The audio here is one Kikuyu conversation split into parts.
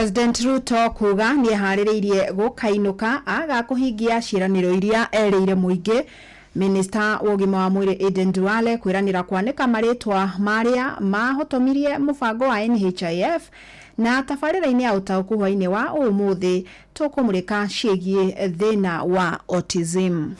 President Ruto kuga nĩeharĩrĩirie gũkainũka aga kũhingia ciĩranĩro iria erĩire mũingĩ. Minista wa ũgima wa mwĩrĩ Aden Duale kwĩranĩra kwanĩka marĩtwa marĩa mahotomirie mũbango wa NHIF. Na tabarĩra-inĩ ya ũtaũku hwainĩ wa ũmũthĩ tũkũmũrĩka ciĩgiĩ thĩna wa autism.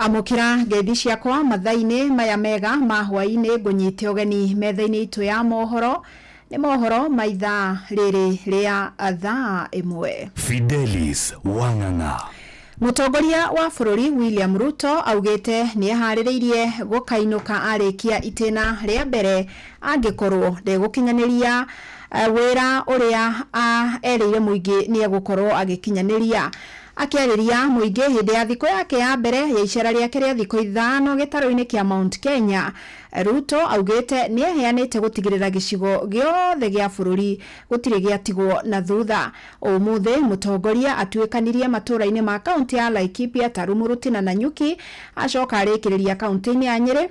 Amũkĩra ngeithi ciakwa mathaa-inĩ maya mega ma hwaĩ-inĩ, ngũnyite ũgeni metha-inĩ itũ ya mohoro. Nĩ mohoro ma ithaa rĩrĩ rĩa thaa 1. Fidelis Wang'ang'a. Mũtongoria wa bũrũri William Ruto augĩte nĩ eharĩrĩirie gũkainũka arĩkia itĩna rĩa mbere angĩkorwo ndegũkinyanĩria wĩra ũrĩa erĩire mũingĩ nĩ egũkorwo agĩkinyanĩria. Akĩarĩria mũingĩ hĩndĩ ya thikũ yake ya mbere ya icera rĩake rĩa thikũ 5 gĩtarũ-inĩ kĩa Mount Kenya, Ruto augĩte nĩ eheanĩte gũtigĩrĩra gĩcigo gĩothe gĩa bũrũri gũtirĩ gĩatigwo na thutha. Ũmũthĩ mũtongoria atuĩkanirie matũũra-inĩ ma kaũntĩ ya Laikipia ta Rumuruti na Nanyuki, acoka arĩkĩrĩria kaũntĩ-inĩ ya Nyĩrĩ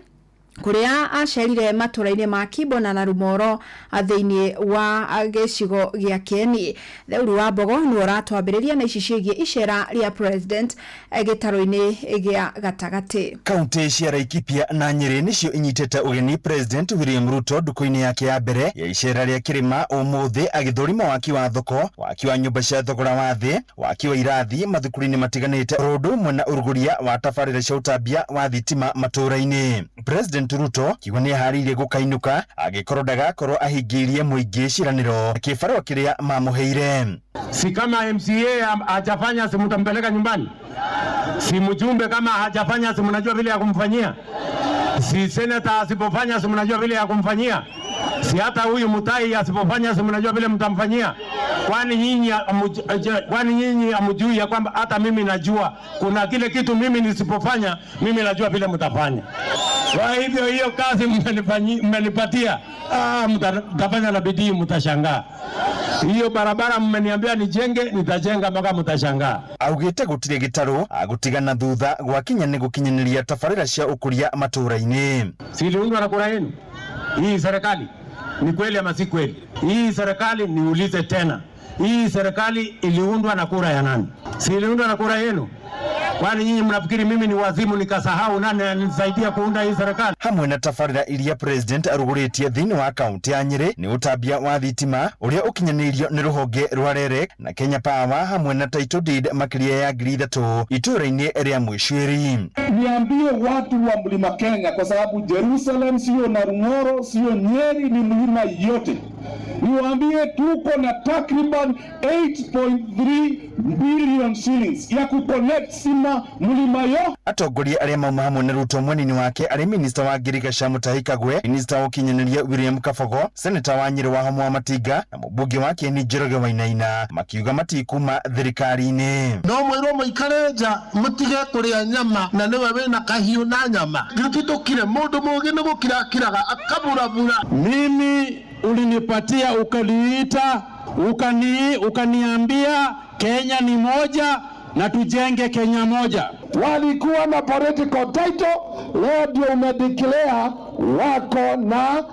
kũrĩa acerire matũũra-inĩ ma Kimbo na Narumoro thĩinĩ wa gĩcigo gĩa Kieni. Theuri wa Mbogo nĩwe ũratwambĩrĩria na ici ciĩgiĩ icera rĩa President gĩtarũ-inĩ gĩa gatagatĩ. Kaunti cia Laikipia na Nyĩrĩ nĩcio inyitĩte ũgeni President William Ruto ndukũ-inĩ yake ya mbere ya icera rĩa kĩrĩma ũmũthĩ, agĩthũrima waki wa thoko, waki wa nyũmba cia thogora wa thĩ, waki wa irathi mathukuru-inĩ matiganĩte, oro ũndũ ũmwe na ũrugũria wa tabarĩra cia ũtambia wa thitima matũũra-inĩ. President Ruto kiuga nĩ eharĩirie gũkainũka angĩkorwo ndagakorwo ahingĩirie mũingĩ ciĩranĩro kĩbarũa kĩrĩa mamũheire. Si kama MCA hajafanya, si mtampeleka nyumbani? Si mjumbe kama hajafanya, si mnajua vile ya kumfanyia? Si senator asipofanya, si mnajua vile ya kumfanyia? Si hata huyu Mutai asipofanya, si mnajua vile mtamfanyia? Kwani nyinyi hamjui ya kwamba hata mimi najua kuna kile kitu mimi nisipofanya, mimi najua vile mtafanya. Kwa hivyo hiyo kazi mmenipatia, mtafanya na bidii, mtashangaa. Hiyo barabara mmeniambia nijenge, nitajenga mpaka mtashangaa. Augite gutire gitaru agutigana thutha gwakinya ni gukinyaniria tabarira cia ukuria matura-ini. Si iliundwa na kura yenu hii serikali? Ni kweli ama si kweli? Hii serikali, niulize tena, hii serikali iliundwa na kura ya nani? Si iliundwa na kura yenu? Kwani nyinyi mnafikiri mimi ni wazimu nikasahau nani anisaidia kuunda hii serikali? Hamwe na tabarira iria President aruguritie thiini wa kaunti ya Nyeri ni utambia wa thitima uria ukinyaniirio ni ruhonge rwa REREC na Kenya Power hamwe na title deed makiria ya ngiri ithatũ itũũra-inĩ rĩa Mwicwĩri. Niambie watu wa Mlima Kenya, kwa sababu Jerusalem sio Narung'oro, sio Nyeri, ni mlima yote. Niwaambie tuko na takriban 8.3 billion shillings ya kuconnect sima mlima yo. Atongoria arĩa mauma hamwe na Ruto mwenini wake arĩ minista wa Ngirigaca Mutahi Kagwe, minista wa ũkinyanĩria William Kabogo, seneta wa Nyĩrĩ wa Homo wa Matinga na mũmbunge wa Kieni Njoroge Wainaina makiuga matikuma thirikari-inĩ. No mwĩrwo mũikare nja mũtige kũrĩa nyama na nĩwe wĩna kahiũ na nyama. Gĩtitũkire mũndũ mũũgĩ nĩ gũkira akiraga akaburabura. Mimi ulinipatia ukaniita ukaniambia Kenya ni moja na tujenge Kenya moja. Walikuwa na political title, leo ndio umedeclare wako na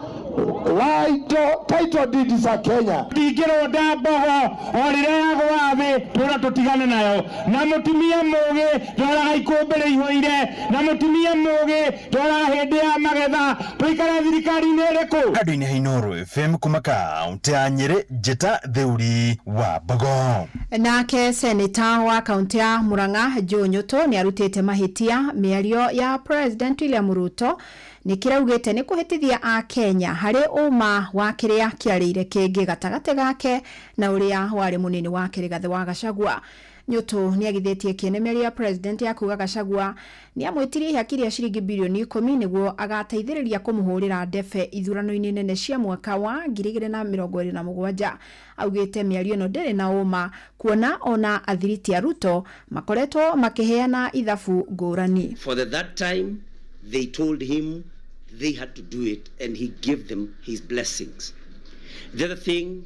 title deed za Kenya. Ndingĩronda mbogo o rĩrĩa yagwa thĩ tũra tũtigane nayo, na mũtumia mũũgĩ twaраga ikũmbĩ rĩihũire, na mũtumia mũũgĩ twaраga hĩndĩ ya magetha. Tũikare thirikari-inĩ ĩrĩkũ? Kandũ-inĩ ha Inooro FM kuma kaunti ya Nyĩrĩ, Njĩta Theuri wa Mbogo. Nake seneta wa kaunti ya Murang'a Joe Nyutu nĩ arutĩte mahĩtia mĩario ya President William Ruto nĩ kĩraugĩte nĩ kũhĩtithia a Kenya harĩ ũma wa kĩrĩa kĩarĩire kĩngĩ gatagatĩ gake na ũrĩa warĩ mũnini wake Rigathĩ wa Gachagua. Nyutu nĩ agithĩtie kĩene mĩario ya president ya kuga Gachagua nĩ amwĩtirie ihaki rĩa ciringi bilioni 10 nĩguo agateithĩrĩria kũmũhũrĩra ndebe ithurano-inĩ nene cia mwaka wa 2027. Augĩte mĩario ĩno ndĩrĩ na ũma kuona ona athiriti a Ruto makoretwo makĩheana ithabu ngũrani. For the that time, they told him they had to do it, and he gave them his blessings. The other thing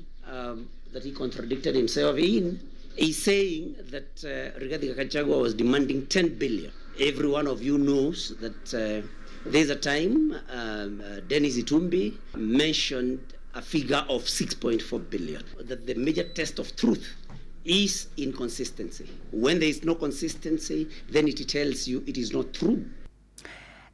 that he contradicted himself in is saying that Rigathi Gachagua was demanding 10 billion. Every one of you knows that there's a time Dennis Itumbi mentioned a figure of 6.4 billion. That the major test of truth is inconsistency. When there is no consistency, then it tells you it is not true.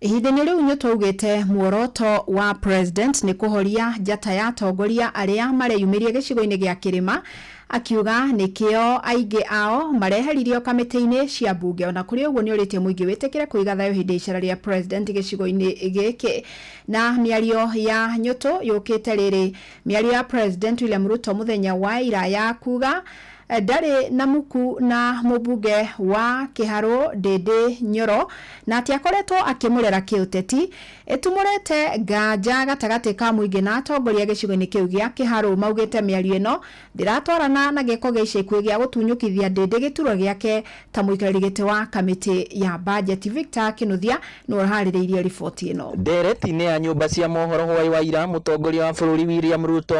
Ihinda-inĩ rĩu Nyutu augĩte muoroto wa president nĩ kũhoria njata ya atongoria arĩa mareyumĩria gĩcigo-inĩ gĩa kĩrĩma, akiuga nĩkĩo aingĩ ao mareheririo kamĩtĩ-inĩ cia mbunge. Ona kũrĩ ũguo nĩ ũrĩtie mũingĩ wĩtĩkĩre kũiga thayũ hĩndĩ ya icera rĩa president gĩcigo-inĩ gĩkĩ. Na mĩario ya Nyutu yũkĩte rĩrĩ mĩario ya president William Ruto mũthenya wa ira ya kuga ndarĩ na muku na mũmbunge wa Kĩharũ Ndĩndĩ Nyoro na atĩ akoretwo akĩmũrera kĩũteti ĩtumũrĩte nganja gatagatĩ ka mũingĩ na atongoria gĩcigo-inĩ kĩu gĩa Kĩharũ. Maugĩte mĩario ĩno ndĩratwarana na gĩko gĩa ica ikuhĩ gĩa gũtunyũkithia Ndĩndĩ gĩturwa gĩake ta mũikarĩri gĩtĩ wa kamĩtĩ ya bajeti. Victor Kinuthia nĩwe ũharĩrĩirie riboti ĩno. Ndereti-inĩ ya nyũmba cia mohoro hwai wa ira, mũtongoria wa bũrũri William Ruto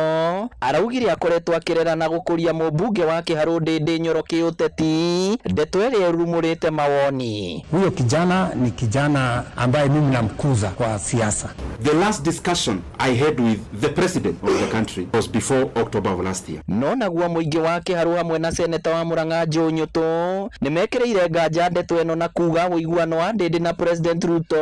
araugire akoretwo akĩrera na gũkũria mũmbunge wa Kĩharũ Ndĩndĩ Nyoro kĩũteti, ndeto ĩrĩa ĩrumũrĩte mawoni. Huyo kijana ni kijana ambaye mimi namkuza kwa siasa. The last discussion I had with the president of the country was before October of last year. No naguo mũingĩ wa Kĩharũ hamwe na seneta wa Murang'a Joe Nyutu nĩmekĩrĩire nganja ndeto ĩno na kuga ũiguano wa Ndĩndĩ na President Ruto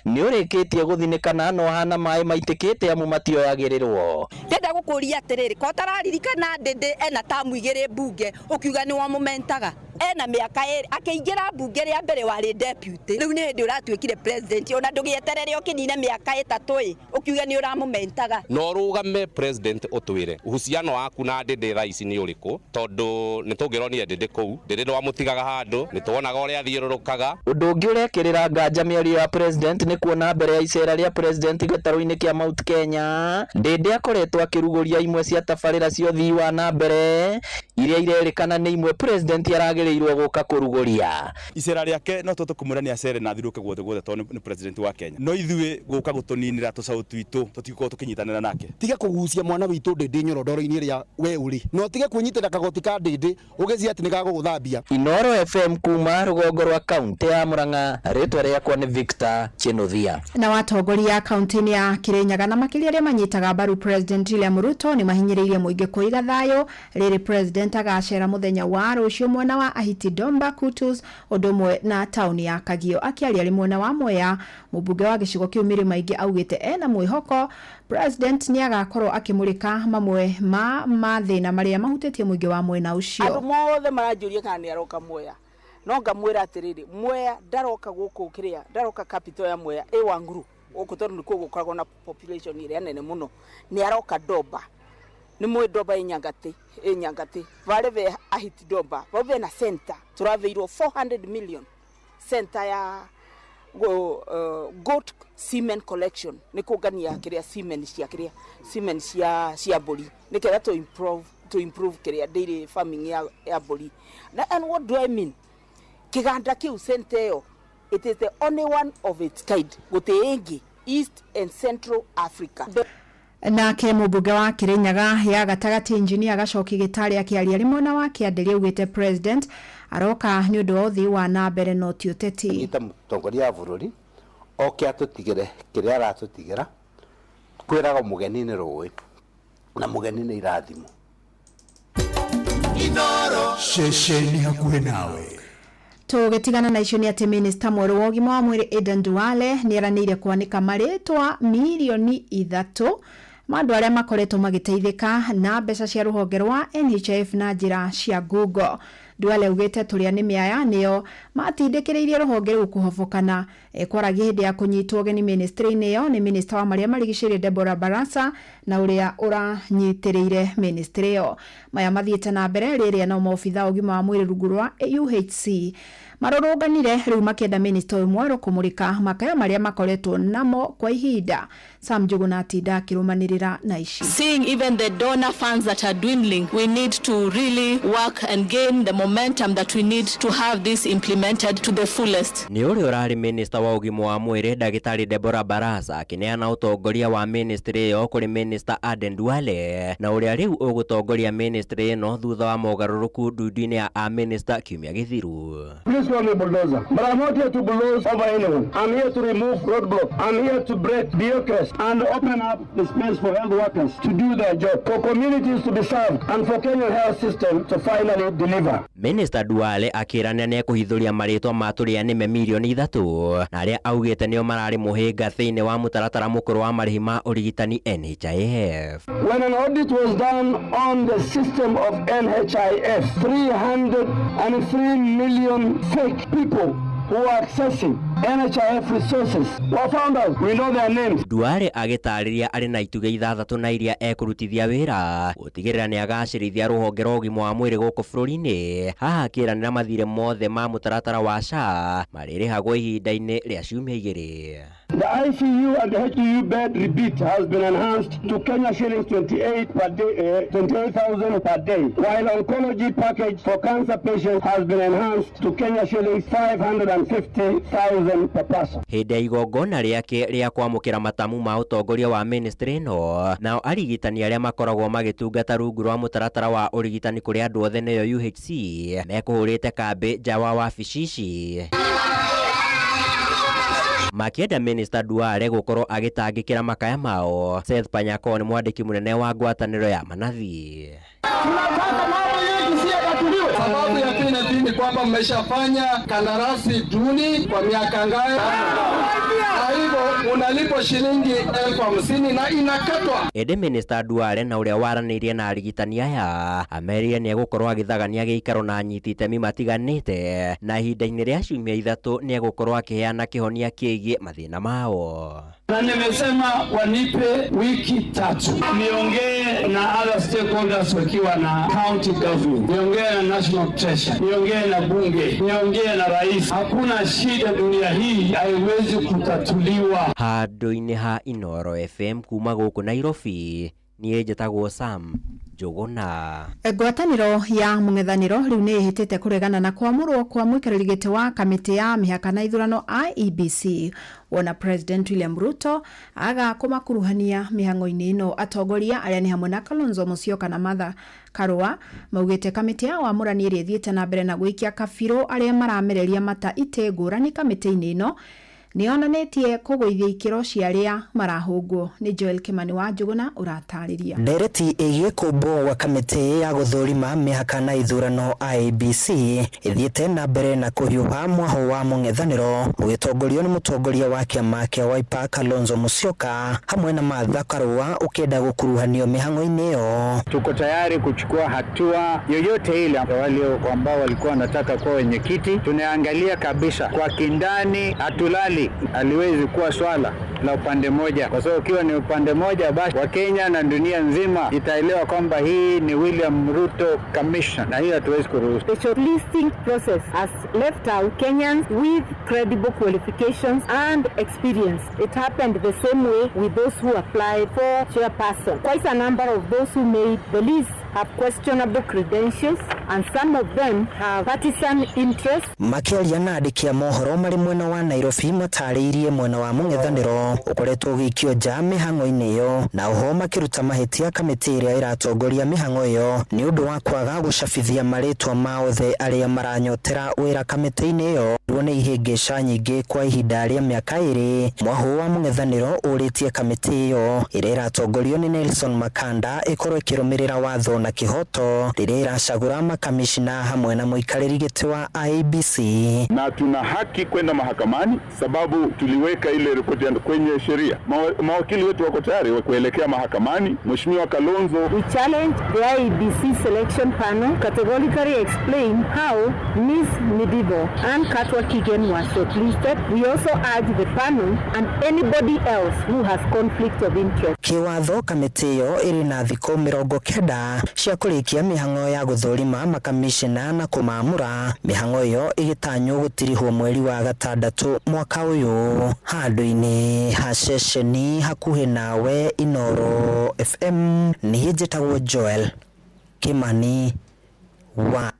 nĩ ũrĩkĩtie gũthinĩkana no hana maĩ maitĩkĩte amu matioyagĩrĩrwo. Ndenda gũkũria atĩrĩrĩ, ko ũtararirikana Ndĩndĩ ena tamu igĩrĩ mbunge ũkiuga nĩ wamũmentaga, ena mĩaka ĩrĩ akĩingĩra mbunge rĩa mbere warĩ deputy, rĩu nĩ hĩndĩ ũratuĩkire president, ona ndũgĩeterere ũkĩnine mĩaka 3 ĩ ũkiuga nĩ ũramũmentaga. No rũgame president ũtwĩre uhusiano waku na Ndĩndĩ thaa ici nĩ ũrĩkũ, tondũ nĩ tũngĩronire Ndĩndĩ kũu, Ndĩndĩ ndwamũtigaga handũ, nĩ tuonaga ũrĩa athiũrũrũkaga. Ũndũ ũngĩ ũrekĩrĩra nganja mĩario ya president nĩ kuona mbere ya icera rĩa president gĩtarũ-inĩ kĩa Mount Kenya, Ndĩndĩ akoretwo akĩrugũria imwe cia tabarĩra cia ũthii wa na mbere iria irerĩkana nĩ imwe president aragĩrĩirwo gũka kũrugũria. Icera rĩake no tũhote kũmwĩra nĩ acere na athiũrũrũke guothe guothe tondũ nĩ president wa Kenya, no ithuĩ gũka gũtũninĩra tũcaũ twitũ tũtigũkorwo tũkĩnyitanĩra nake. Tiga kũgucia mwana witũ Ndĩndĩ Nyoro ndoro-inĩ ĩrĩa we ũrĩ, no tige kwĩnyitĩra kagoti ka Ndĩndĩ ũgĩcia atĩ nĩ gagũgũthambia. Inoro FM kuma rũgongo rwa kaunti ya Murang'a, rĩtwa rĩakwa nĩ Victor Kinuthia. Na watongoria kaunti-inĩ ya Kirinyaga na makĩria arĩa manyitaga mbaru President William Ruto nĩ mahinyĩrĩirie mũingĩ kũiga thayũ rĩrĩ president agacera mũthenya wa rũciũ mwena wa Ahiti Domba Kutus ũndũ ũmwe na taũni ya Kagio. Akĩaria arĩ mwena wa Mwea, mũmbunge wa gĩcigo kĩu Mĩrĩma Ingĩ augĩte ena mwĩhoko president nĩ agakorwo akĩmũrĩka mamwe ma mathĩna marĩa mahutĩtie mũingĩ wa mwena ũcio. Andũ mothe maranjũria kana nĩ aroka Mwea, no ngamwĩra atĩrĩrĩ, Mwea ndaroka gũkũ kĩrĩa, ndaroka capital ya Mwea ĩ Wanguru gũkũ tondũ nĩkuo gũkoragwo na population ĩrĩa nene mũno, nĩ aroka Domba. Nĩ mũĩ Domba ĩ Nyangatĩ varĩa ve Ahiti Domba vau vena center tũraveirwo 400 million center ya goat semen collection, nĩ kũngania kĩrĩa semen cia kĩrĩa semen cia mbũri nĩgetha to improve kĩrĩa dairy farming ya mbũri. Na and what do I mean? Kĩganda kĩu center ĩyo, it is the only one of its kind, gũtĩ ĩngĩ East and Central Africa. Nake mũmbunge wa Kirinyaga ya gatagatĩ engineer Gacoki Gĩtarĩ akĩaria arĩ mwena wa Kĩandĩri augĩte president aroka nĩ ũndũ wa ũthii wa na mbere no ti ũteti. Nyita mũtongoria wa bũrũri oke atũtigĩre kĩrĩa aratũtigĩra, kwĩraga mũgeni nĩ rũĩ na mũgeni nĩ irathimo. Inoro ceceni hakuhĩ nawe. Tũgĩtigana na icio nĩ atĩ minista mwerũ wa ũgima wa mwĩrĩ Aden Duale nĩ eranĩire kwanĩka marĩtwa mirioni 3 ma andũ arĩa makoretwo magĩteithĩka na mbeca cia rũhonge rwa NHIF na njĩra cia Google. Duale augĩte tũrĩa nĩme aya nĩo matindĩkĩrĩirie rũhonge rũu kũhobokana. Ekwaragia hĩndĩ ya kũnyitwo ũgeni ministry-inĩ ĩyo nĩ minista wa marĩa marigicĩirie Deborah Barasa na ũrĩa ũranyitĩrĩire ministry ĩyo. Maya mathiĩte na mbere rĩrĩa nao maobitha a ũgima wa mwĩrĩ rungu rwa UHC marũrũnganire rĩu makĩenda minista ũyũ mwerũ kũmũrĩka makaya marĩa makoretwo namo kwa ihinda. Sam Njuguna atinda akĩrũmanĩrĩra na ici. Seeing even the donor funds that are dwindling, we need to really work and gain the momentum that we need to have this implemented to the fullest. Nĩ ũrĩa ũrarĩ minista wa ũgima wa mwĩrĩ ndagĩtarĩ Deborah Barasa akĩneana ũtongoria wa ministry ĩyo kũrĩ minista Aden Duale na ũrĩa rĩu ũgũtongoria ministry ĩno thutha wa mogarũrũku ndundu-inĩ ya a-minista kiumia gĩthiru. Please call me bulldozer. But I'm not here to bulldoze over anyone. I'm here to remove roadblock. I'm here to break bureaucracy and open up the space for health workers to do their job, for communities to be served, and for Kenyan health system to finally deliver. Minista Duale akĩĩranĩra nĩ ekũhithũria marĩtwa ma tũrĩa nĩme mirioni 3 na arĩa augĩte nĩo mararĩ mũhĩnga thĩinĩ wa mũtaratara mũkũrũ wa marĩhi ma ũrigitani NHIF. When an audit was done on the system of NHIF, 303 million fake people who are accessing NHIF resources were found out. We know their names. Duale agĩtarĩria arĩ na itugĩ 6 na iria ekũrutithia wĩra gũtigĩrĩra nĩ agacĩrithia rũhonge rwa ũgima wa mwĩrĩ gũkũ bũrũri-inĩ. Haha akĩĩranĩra mathirĩ mothe ma mũtaratara wa SHA marĩrĩhagwo ihinda-inĩ rĩa ciumia 2. The ICU and the HDU bed rebate has been enhanced to Kenya shillings 28 per day, 28,000 per day, while oncology package for cancer patients has been enhanced to Kenya shillings 550,000 per person. Hĩndĩ ya igongona rĩake rĩa kwamũkĩra matamu ma ũtongoria wa ministry ĩno, nao arigitani arĩa makoragwo magĩtungata rungu rwa mũtaratara wa ũrigitani kũrĩ andũ othe nĩyo UHC mekũhũrĩte kambĩ nja wa wabici ici makĩenda Minister Duale gũkorwo agĩtangĩkĩra makaya mao. Seth Panyako nĩ mwandĩki mũnene wa ngwatanĩro ya manathi. Tunataka mambo yetu si yatatuliwe. Sababu ya pili ni kwamba mmeshafanya kandarasi duni kwa miaka ngapi? Kwa hivyo unalipwa shilingi 50,000 na inakatwa. Ĩndĩ Minister Duale na ũrĩa waranĩirie na arigitani aya amerire nĩ egũkorwo agĩthagania gĩikaro na anyiti itemi matiganĩte na ihinda-inĩ rĩa ciumia 3 nĩ egũkorwo akĩheana kĩhonia kĩgiĩ mathĩna mao. Na nimesema wanipe wiki 3 niongee na other stakeholders wakiwa na county government, niongee na national treasury, niongee na bunge, niongee na rais. Hakuna shida dunia hii haiwezi kutatuliwa. Handũ-inĩ ha Inooro FM kuma gũkũ Nairobi, niĩ njĩtagwo Sam Njuguna. Ngwatanĩro ya mũng'ethanĩro rĩu nĩ ĩhĩtĩte kũregana na kwamũrwo kwa mũikarĩri gĩtĩ wa kamĩtĩ ya mĩhaka na ithurano IEBC wona President William Ruto aga kũmakuruhania mĩhang'o-inĩ ĩno. Atongoria arĩa nĩ hamwe na Kalonzo Musyoka na Martha Karua maugĩte kamĩtĩ ya wamũrani ĩrĩa ĩthiĩte na mbere na gũikia kabirũ arĩa maramereria mata itĩ ngũrani kamĩtĩ-inĩ ĩno nĩyonanĩtie kũgũithia ikĩro cia arĩa marahũngwo. Nĩ Joel Kimani wa Njuguna ũratarĩria. Ndereti ĩgiĩ kũmbwo gwa kamĩtĩ ya gũthũrima mĩhaka na ithurano IEBC ĩthiĩte na mbere na kũhiũha mwaho wa mũng'ethanĩro ũgĩtongorio nĩ mũtongoria wa kĩama kĩa Wiper Kalonzo Musyoka hamwe na Martha Karua ũkĩenda gũkuruhanio mĩhang'o-inĩ ĩyo. Tuko tayari kuchukua hatua yoyote ile wale ambao walikuwa wanataka kuwa wenyekiti. Tunaangalia kabisa kwa kindani, hatulali. Haliwezi kuwa swala la upande moja, kwa sababu ukiwa ni upande moja basi Wakenya na dunia nzima itaelewa kwamba hii ni William Ruto Commission, na hiyo hatuwezi kuruhusu. The shortlisting process has left out Kenyans with credible qualifications and experience. It happened the same way with those who applied for chairperson. Quite a number of those who made the list have questionable credentials and some of them have partisan interests. Makĩaria na andĩki a mohoro marĩ mwena wa Nairobi matarĩirie mwena wa mũng'ethanĩro ũkoretwo ũgĩikio nja mĩhang'o-inĩ ĩyo na oho makĩruta mahĩtia kamĩtĩ ĩrĩa ĩratongoria mĩhang'o ĩyo nĩ ũndũ wa kwaga gũcabithia marĩtwa ma othe arĩa maranyotera wĩra kamĩtĩ-inĩ ĩyo. Nĩ ihĩngĩca nyingĩ kwa ihinda rĩa mĩaka 2. Mwahũ wa mũng'ethanĩro ũrĩtie kamĩtĩ ĩyo ĩrĩa ĩratongorio nĩ Nelson Makanda ĩkorwo ĩkĩrũmĩrĩra watho na kĩhoto rĩrĩa ĩracagũra makamishna hamwe na mũikarĩri gĩtĩ wa IEBC. Na tuna haki kwenda mahakamani sababu tuliweka ile ripoti kwenye sheria. Mawakili wetu wako tayari kuelekea mahakamani. Mheshimiwa Kalonzo. We challenge the IEBC selection panel categorically explain how Ms. Midivo and Katwa Kigen were shortlisted. We also urge the panel and anybody else who has conflict of interest. Kĩwatho kamĩtĩ ĩyo ĩrĩ na thikũ 90 cia kũrĩkia mĩhang'o ya gũthũrima makamishna na kũmaamũra. Mĩhang'o ĩyo ĩgĩtanywo gũtirihwo mweri wa 6 mwaka ũyũ. Handũ-inĩ ha ceceni hakuhĩ nawe Inoro FM, niĩ njĩtagwo Joel Kimani wa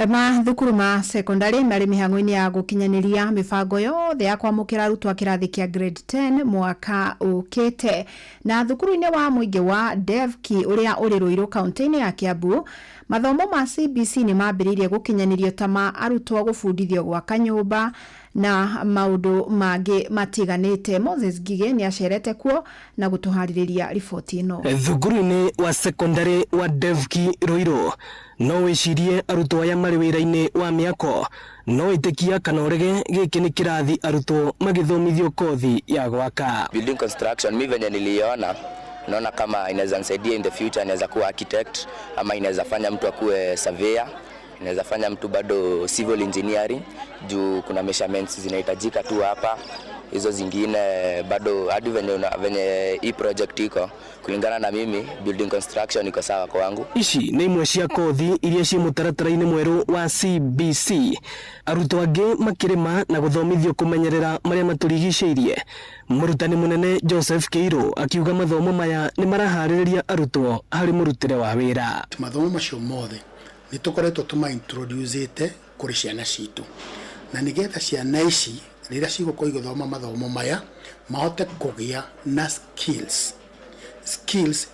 Mathukuru ma sekondari marĩ mĩhang'o-inĩ ya gũkinyanĩria mĩbango yothe ya kwamũkĩra arutwo a kĩrathi kĩa grade 10 mwaka ũkĩte. Na thukuru-inĩ wa mũingĩ wa Devki ũrĩa ũrĩ Ruiru kaunti-inĩ ya Kiambu, mathomo ma CBC nĩ mambĩrĩirie gũkinyanĩrio ta ma arutwo gũbundithio gwaka nyũmba na maũndũ mangĩ matiganĩte. Moses Ngige nĩ acerete kuo na gũtũharĩrĩria riboti ĩno. Thukuru-inĩ wa sekondari wa Devki Ruiru no wĩcirie arutwo aya marĩ wĩra-inĩ wa mĩako, no ĩtĩkia kana ũrege gĩkĩ nĩ kĩrathi arutwo magĩthomithio kothi ya gwaka. Building construction mi venye niliona naona kama inaweza nisaidia in the future, inaweza kuwa architect ama inaweza fanya mtu akuwe surveyor, inaweza fanya mtu bado civil engineering juu kuna measurements zinahitajika tu hapa. Hizo zingine bado hadi venye hii project iko kulingana na mimi building construction iko sawa kwangu. Ici nĩ imwe cia kothi iria ciĩ mũtaratara-inĩ mwerũ wa CBC. Arutwo angĩ makĩrĩma na gũthomithio kũmenyerera marĩa matũrigicĩirie. Mũrutani mũnene Joseph Kĩirũ akiuga mathomo maya nĩ maraharĩrĩria arutwo harĩ mũrutĩre wa wĩra. Mathomo macio mothe nĩ tũkoretwo tũma-introduce-ĩte kũrĩ ciana citũ, na nĩgetha ciana ici rĩrĩa cigũkorwo igĩthoma mathomo maya mahote kũgĩa na skills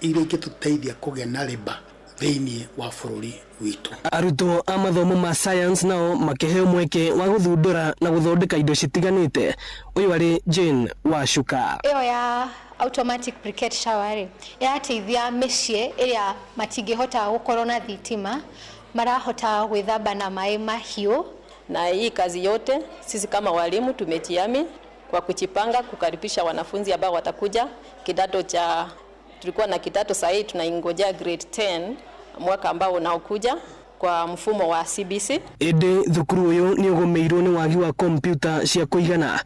iria ingĩtũteithia kũgĩa na labour thĩinĩ wa bũrũri witũ. Arutwo a mathomo ma science nao makĩheo mweke wa gũthundũra na gũthondeka indo citiganĩte. Ũyũ arĩ Jane Wacuka. Ĩyo ya automatic briquette shower rĩ ĩrateithia mĩciĩ ĩrĩa matingĩhota gũkorwo na thitima, marahota gwĩthamba na maĩ mahiũ. Na hii kazi yote sisi kama walimu tumejiami kwa kujipanga kukaribisha wanafunzi ambao watakuja kidato cha, tulikuwa na kidato sasa hivi tunaingojea grade 10 mwaka ambao unaokuja kwa mfumo wa CBC. Ĩndĩ thukuru ũyũ nĩ ũgũmĩirwo nĩ wagi wa kompyuta cia kũigana.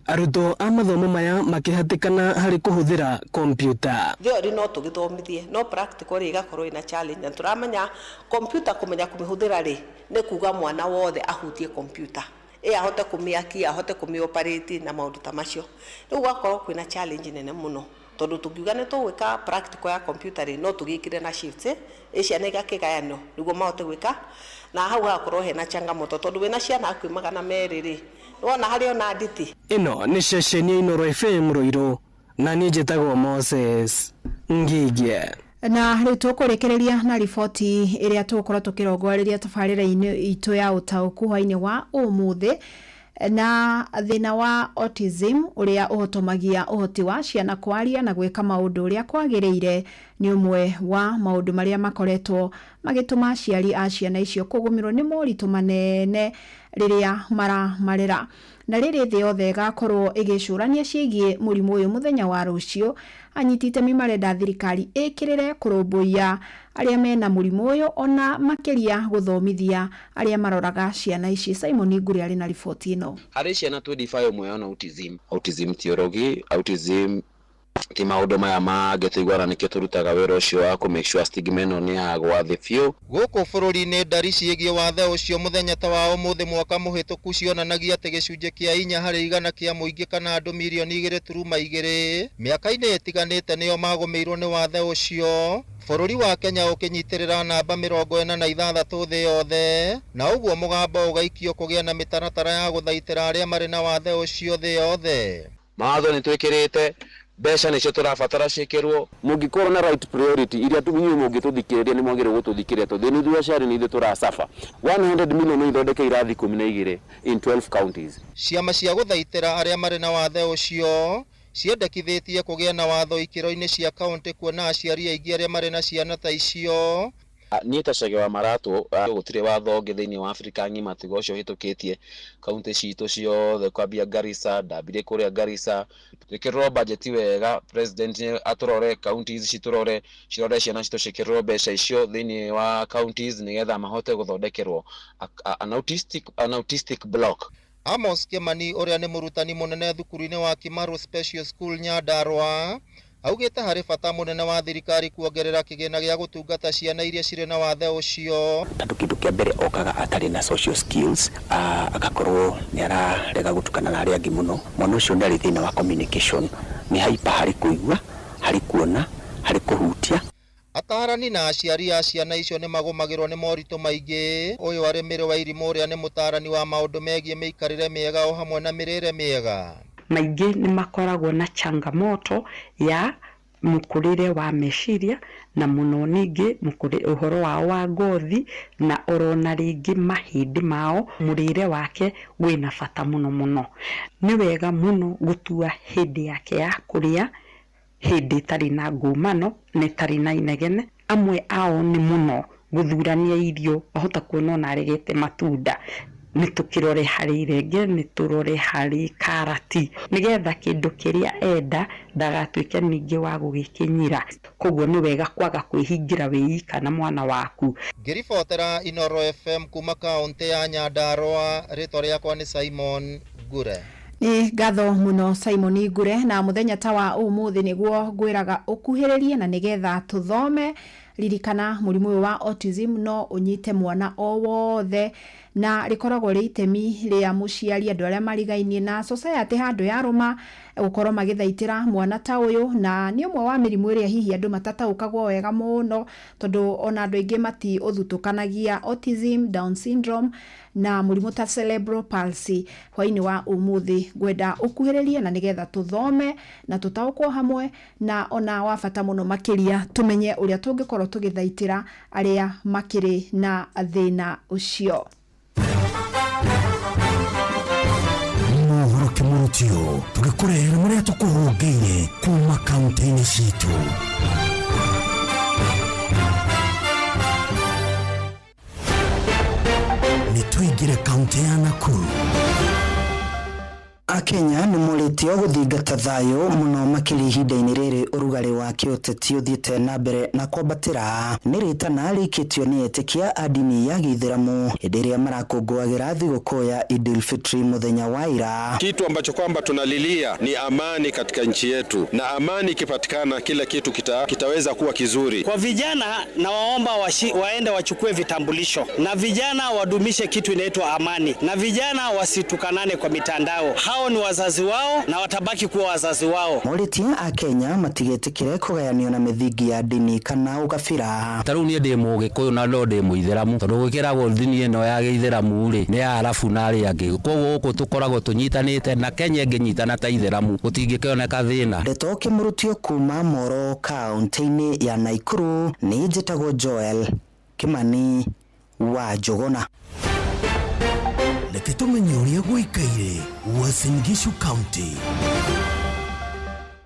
Arutwo a mathomo maya makĩhatĩkana harĩ kũhũthĩra kompyuta. Theory no tũgĩthomithie no practical rĩ ĩgakorwo ĩna challenge, na tũramenya kompyuta kũmenya kũmĩhũthĩra rĩ nĩ kuga mwana wothe ahutie kompyuta ĩ ahote kũmĩakia, ahote kũmĩoperate na maũndũ ta macio. Rĩu gũgakorwo kwĩna challenge nene mũno tondũ tũngiuga nĩ tũgwĩka practical ya kompyuta rĩ no tũgĩkĩre na shifts ĩ ciana igakĩgayanio nĩguo mahote gwĩka, na hau hagakorwo hena changamoto tondũ wĩna ciana hakuhĩ 200 rĩ wona harĩ ona nditi. Ĩno nĩ ceceni ya Inoro FM Ruiru, na niĩ njĩtagwo Moses Ngige. Na rĩu tũkũrĩkĩrĩria na riboti ĩrĩa tũgũkorwo tũkĩrongoreria tabarĩra-inĩ itũ ya ũtaũku hwaĩ-inĩ wa ũmũthĩ, na thĩna wa autism ũrĩa ũhotomagia ũhoti wa ciana kwaria na gwĩka maũndũ ũrĩa kwagĩrĩire nĩ ũmwe wa maũndũ marĩa makoretwo magĩtũma aciari a ciana icio kũgũmĩrwo nĩ moritũ manene rĩrĩa maramarera. Na rĩrĩ thĩ yothe ĩgakorwo ĩgĩcũrania ciĩgiĩ mũrimũ ũyũ mũthenya wa rũciũ, anyiti itemi marenda thirikari ĩkĩrĩre kũrũmbũiya arĩa mena mũrimũ ũyũ ona makĩria gũthomithia arĩa maroraga ciana ici. Simon Ngure arĩ na riboti ĩno. Harĩ ciana 25 ũmwe ona autism. Autism ti ũrogi, autism ti maũndũ maya mangĩ tũiguana, nĩkĩo tũrutaga wĩra ũcio wa kũ make sure stigma ĩno nĩ yagwa thĩ biũ. Gũkũ bũrũri-inĩ ndari ciĩgiĩ wathe ũcio mũthenya ta wa ũmũthĩ mwaka mũhĩtũku cionanagia atĩ gĩcunjĩ kĩa 4 harĩ 100 kĩa mũingĩ kana andũ mirioni 2.2 mĩaka-inĩ ĩtiganĩte nĩo magũmĩirwo nĩ wathe ũcio. Bũrũri wa Kenya ũkĩnyitĩrĩra namba 46 thĩ yothe, na ũguo mũgambo ũgaikio kũgĩa na mĩtaratara ya gũthaitĩra arĩa marĩ na wathe ũcio thĩ yothe. Mawatho nĩ twĩkĩrĩte Mbeca nĩcio tũrabatara ciĩkĩrwo. Mũngĩkorwo na right priority iria inyuĩ mũngĩtũthikĩrĩria nĩ mwagĩrĩirwo gũtũthikĩrĩria tondũ nĩ ithuĩ aciari nĩ ithuĩ tũracaba. 100 million no ithondeke irathi 12 in 12 counties. Ciama cia gũthaitĩra arĩa marĩ na wathe ũcio ciendekithĩtie kũgĩe na watho ikĩro-inĩ cia kaũntĩ kuona aciari aingĩ arĩa marĩ na ciana ta icio. Niĩ ta Chege wa Maratũ gũtirĩ watho ũngĩ thĩinĩ wa Afrika ng'ima tiga ũcio ũhĩtũkĩtie kaunti citũ ciothe kwambia Garissa, ndambire kũrĩa Garissa. Twĩkĩrĩrwo bajeti wega, president atũrore, counties citũrore, cirore ciana citũ ciĩkĩrĩrwo mbeca icio thĩinĩ wa counties nĩgetha mahote gũthondekerwo an autistic block. Amos Kimani ũrĩa nĩ mũrutani mũnene thukuru-inĩ wa Kimaru Special School Nyandarua augĩte harĩ bata mũnene wa thirikari kuongerera kĩgĩna gĩa gũtungata ciana iria cirĩ na wathe ũcio. Tondũ kĩndũ kĩa mbere okaga atarĩ na social skills, agakorwo nĩ ararega gũtukana na arĩa angĩ mũno. Mwana ũcio nĩ arĩ thĩna wa communication, nĩ hyper harĩ kũigua, harĩ kuona, harĩ kũhutia. Ataarani na aciari a ciana icio nĩ magũmagĩrwo nĩ moritũ maingĩ. Ũyũ arĩ Mary Wairimũ ũrĩa nĩ mũtaarani wa maũndũ megiĩ mĩikarĩre mĩega o hamwe na mĩrĩre mĩega. Maingĩ nĩ makoragwo na changamoto ya mũkũrĩre wa meciria na mũno ningĩ ũhoro wao wa ngothi na orona rĩngĩ mahĩndĩ mao, mũrĩre wake wĩna bata mũno mũno. Nĩ wega mũno gũtua hĩndĩ yake ya kũrĩa, hĩndĩ ĩtarĩ na ngũmano na ĩtarĩ na inegene. Amwe ao nĩ mũno gũthurania irio, wahota kuona ona aregete matunda. Nĩ tũkĩrore harĩ irenge, nĩ tũrore harĩ karati, nĩgetha kĩndũ kĩrĩa enda ndagatuĩke ningĩ wa gũgĩkĩnyira. Koguo nĩ wega kwaga kwĩhingĩra wĩ na mwana waku. Ngĩribotera Inooro FM kuma kaũntĩ ya Nyandarua, rĩtwa rĩakwa nĩ Simon Ngure. Nĩ ngatho mũno Simon Ngure, na mũthenya ta wa ũmũthĩ nĩguo ngwĩraga ũkuhĩrĩrie na nĩgetha tũthome. Ririkana mũrimũ ũyũ wa autism no ũnyite mwana o wothe na rĩkoragwo rĩ itemi rĩa mũciari, andũ arĩa marigainie na society handũ yarũma gũkorwo magĩthaitĩra mwana ta ũyũ, na nĩ ũmwe wa mĩrimũ ĩrĩa hihi andũ matataũkagwo wega mũno tondũ ona andũ aingĩ mati ũthutũkanagia autism, Down syndrome na mũrimũ ta cerebral palsy. Hwainĩ wa ũmũthĩ ngwenda ũkuhĩrĩrie na nĩgetha tũthome na tũtaũkwo hamwe, na ona wa bata mũno makĩria tũmenye ũrĩa tũngĩkorwo tũgĩthaitĩra arĩa makĩrĩ na thĩna ũcio. Mohoro kĩmũrutio tũgĩkũrehera marĩa tũkũhũngĩire kuma kaunti-inĩ citũ. Nĩ tũingĩre kaunti ya Nakuru. Akenya nĩ morĩtio gũthingata thayũ mũno makĩria ihinda-inĩ rĩrĩ ũrugarĩ wa kĩũteti ũthiĩte na mbere na kwambatĩra. Nĩ rĩtana rĩikĩtio nĩ etĩkia a ndini ya Gĩithĩramu hĩndĩ ĩrĩa marakũngũagĩra thigũkũ ya Idil Fitri mũthenya wa ira. Kitu ambacho kwamba tunalilia ni amani katika nchi yetu, na amani ikipatikana kila kitu kitaweza kuwa kizuri. Kwa vijana na waomba waende wachukue vitambulisho, na vijana wadumishe kitu inaitwa amani, na vijana wasitukanane kwa mitandao. Hao ni wazazi wao na watabaki kuwa wazazi wao. Morĩtie a Kenya matigetĩkĩre kũgayanio na mĩthingi ya ndini kana ũgabira. Ta rĩu niĩ ndĩ Mũgĩkũyũ na no ndĩ Mũithĩramu, tondũ gwĩkĩragwo ndini ĩno ya Gĩithĩramu rĩ nĩ ya Arabu na arĩa angĩ, koguo gũkũ tũkoragwo tũnyitanĩte na Kenya ĩngĩnyitana ta Ithĩramu gũtingĩkĩoneka thĩna. Ndeto kĩmũrutio kuma Moro kaunti-inĩ ya Nakuru, nĩ njĩtagwo Joel Kimani wa Njũgũna. Reke tũmenye ũrĩa gũikaire Uasin Gishu County.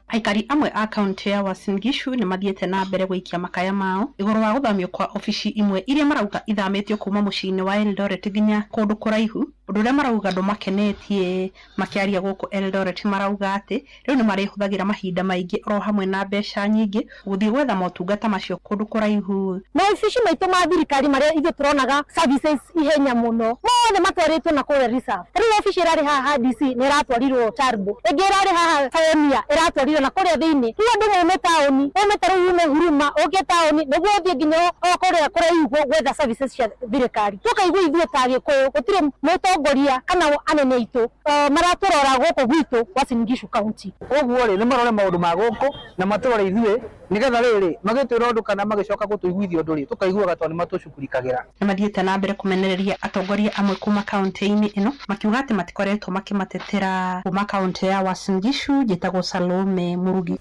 Aikari amwe a kaunti ya Uasin Gishu nĩ mathiĩte na mbere gũikia makaya mao igũrũ wa gũthamio kwa obici imwe iria marauga ithamĩtio kuma mũciĩ-inĩ wa Eldoret nginya kũndũ kũraihu, ũndũ ũrĩa marauga ndũmakenetie. Makĩaria gũkũ Eldoret marauga atĩ rĩu nĩ marĩhũthagĩra mahinda maingĩ oro hamwe na mbeca nyingĩ gũthiĩ gwetha motungata macio kũndũ kũraihu. Maobici maitũ ma thirikari marĩa ithuĩ tũronaga services ihenya mũno mothe matwarĩtwo na kũrĩa reserve. Rĩu obici ĩrarĩ haha DC nĩ ĩratwarirwo Turbo, ĩngĩ ĩrarĩ haha Pioneer ĩratwarirwo na kũrĩa thĩinĩ. Rĩu andũ maume taũni, ume ta rĩu ume Huruma ũke taũni nĩguo ũthiĩ nginya o kũrĩa kũraihu gwetha services cia thirikari. Tũkaigua ithuĩ ta Gĩkũyũ gũtirĩ mũtongoria atongoria kana anene aitũ maratũrora gũkũ gwitũ Uasin Gishu County. Koguo rĩ, nĩ marore maũndũ ma gũkũ na matũrore ithuĩ nĩgetha rĩrĩ magĩtwĩra ũndũ kana magĩcoka gũtũiguithia ũndũ rĩ, tũkaiguaga tondũ nĩ matũcukurikagĩra. Nĩ mathiĩte na mbere kũmenereria atongoria amwe kuma kaunti-inĩ ĩno makiuga atĩ matikoretwo makĩmatetera. Kuma kaunti ya Uasin Gishu, njĩtagwo Salome Murugi.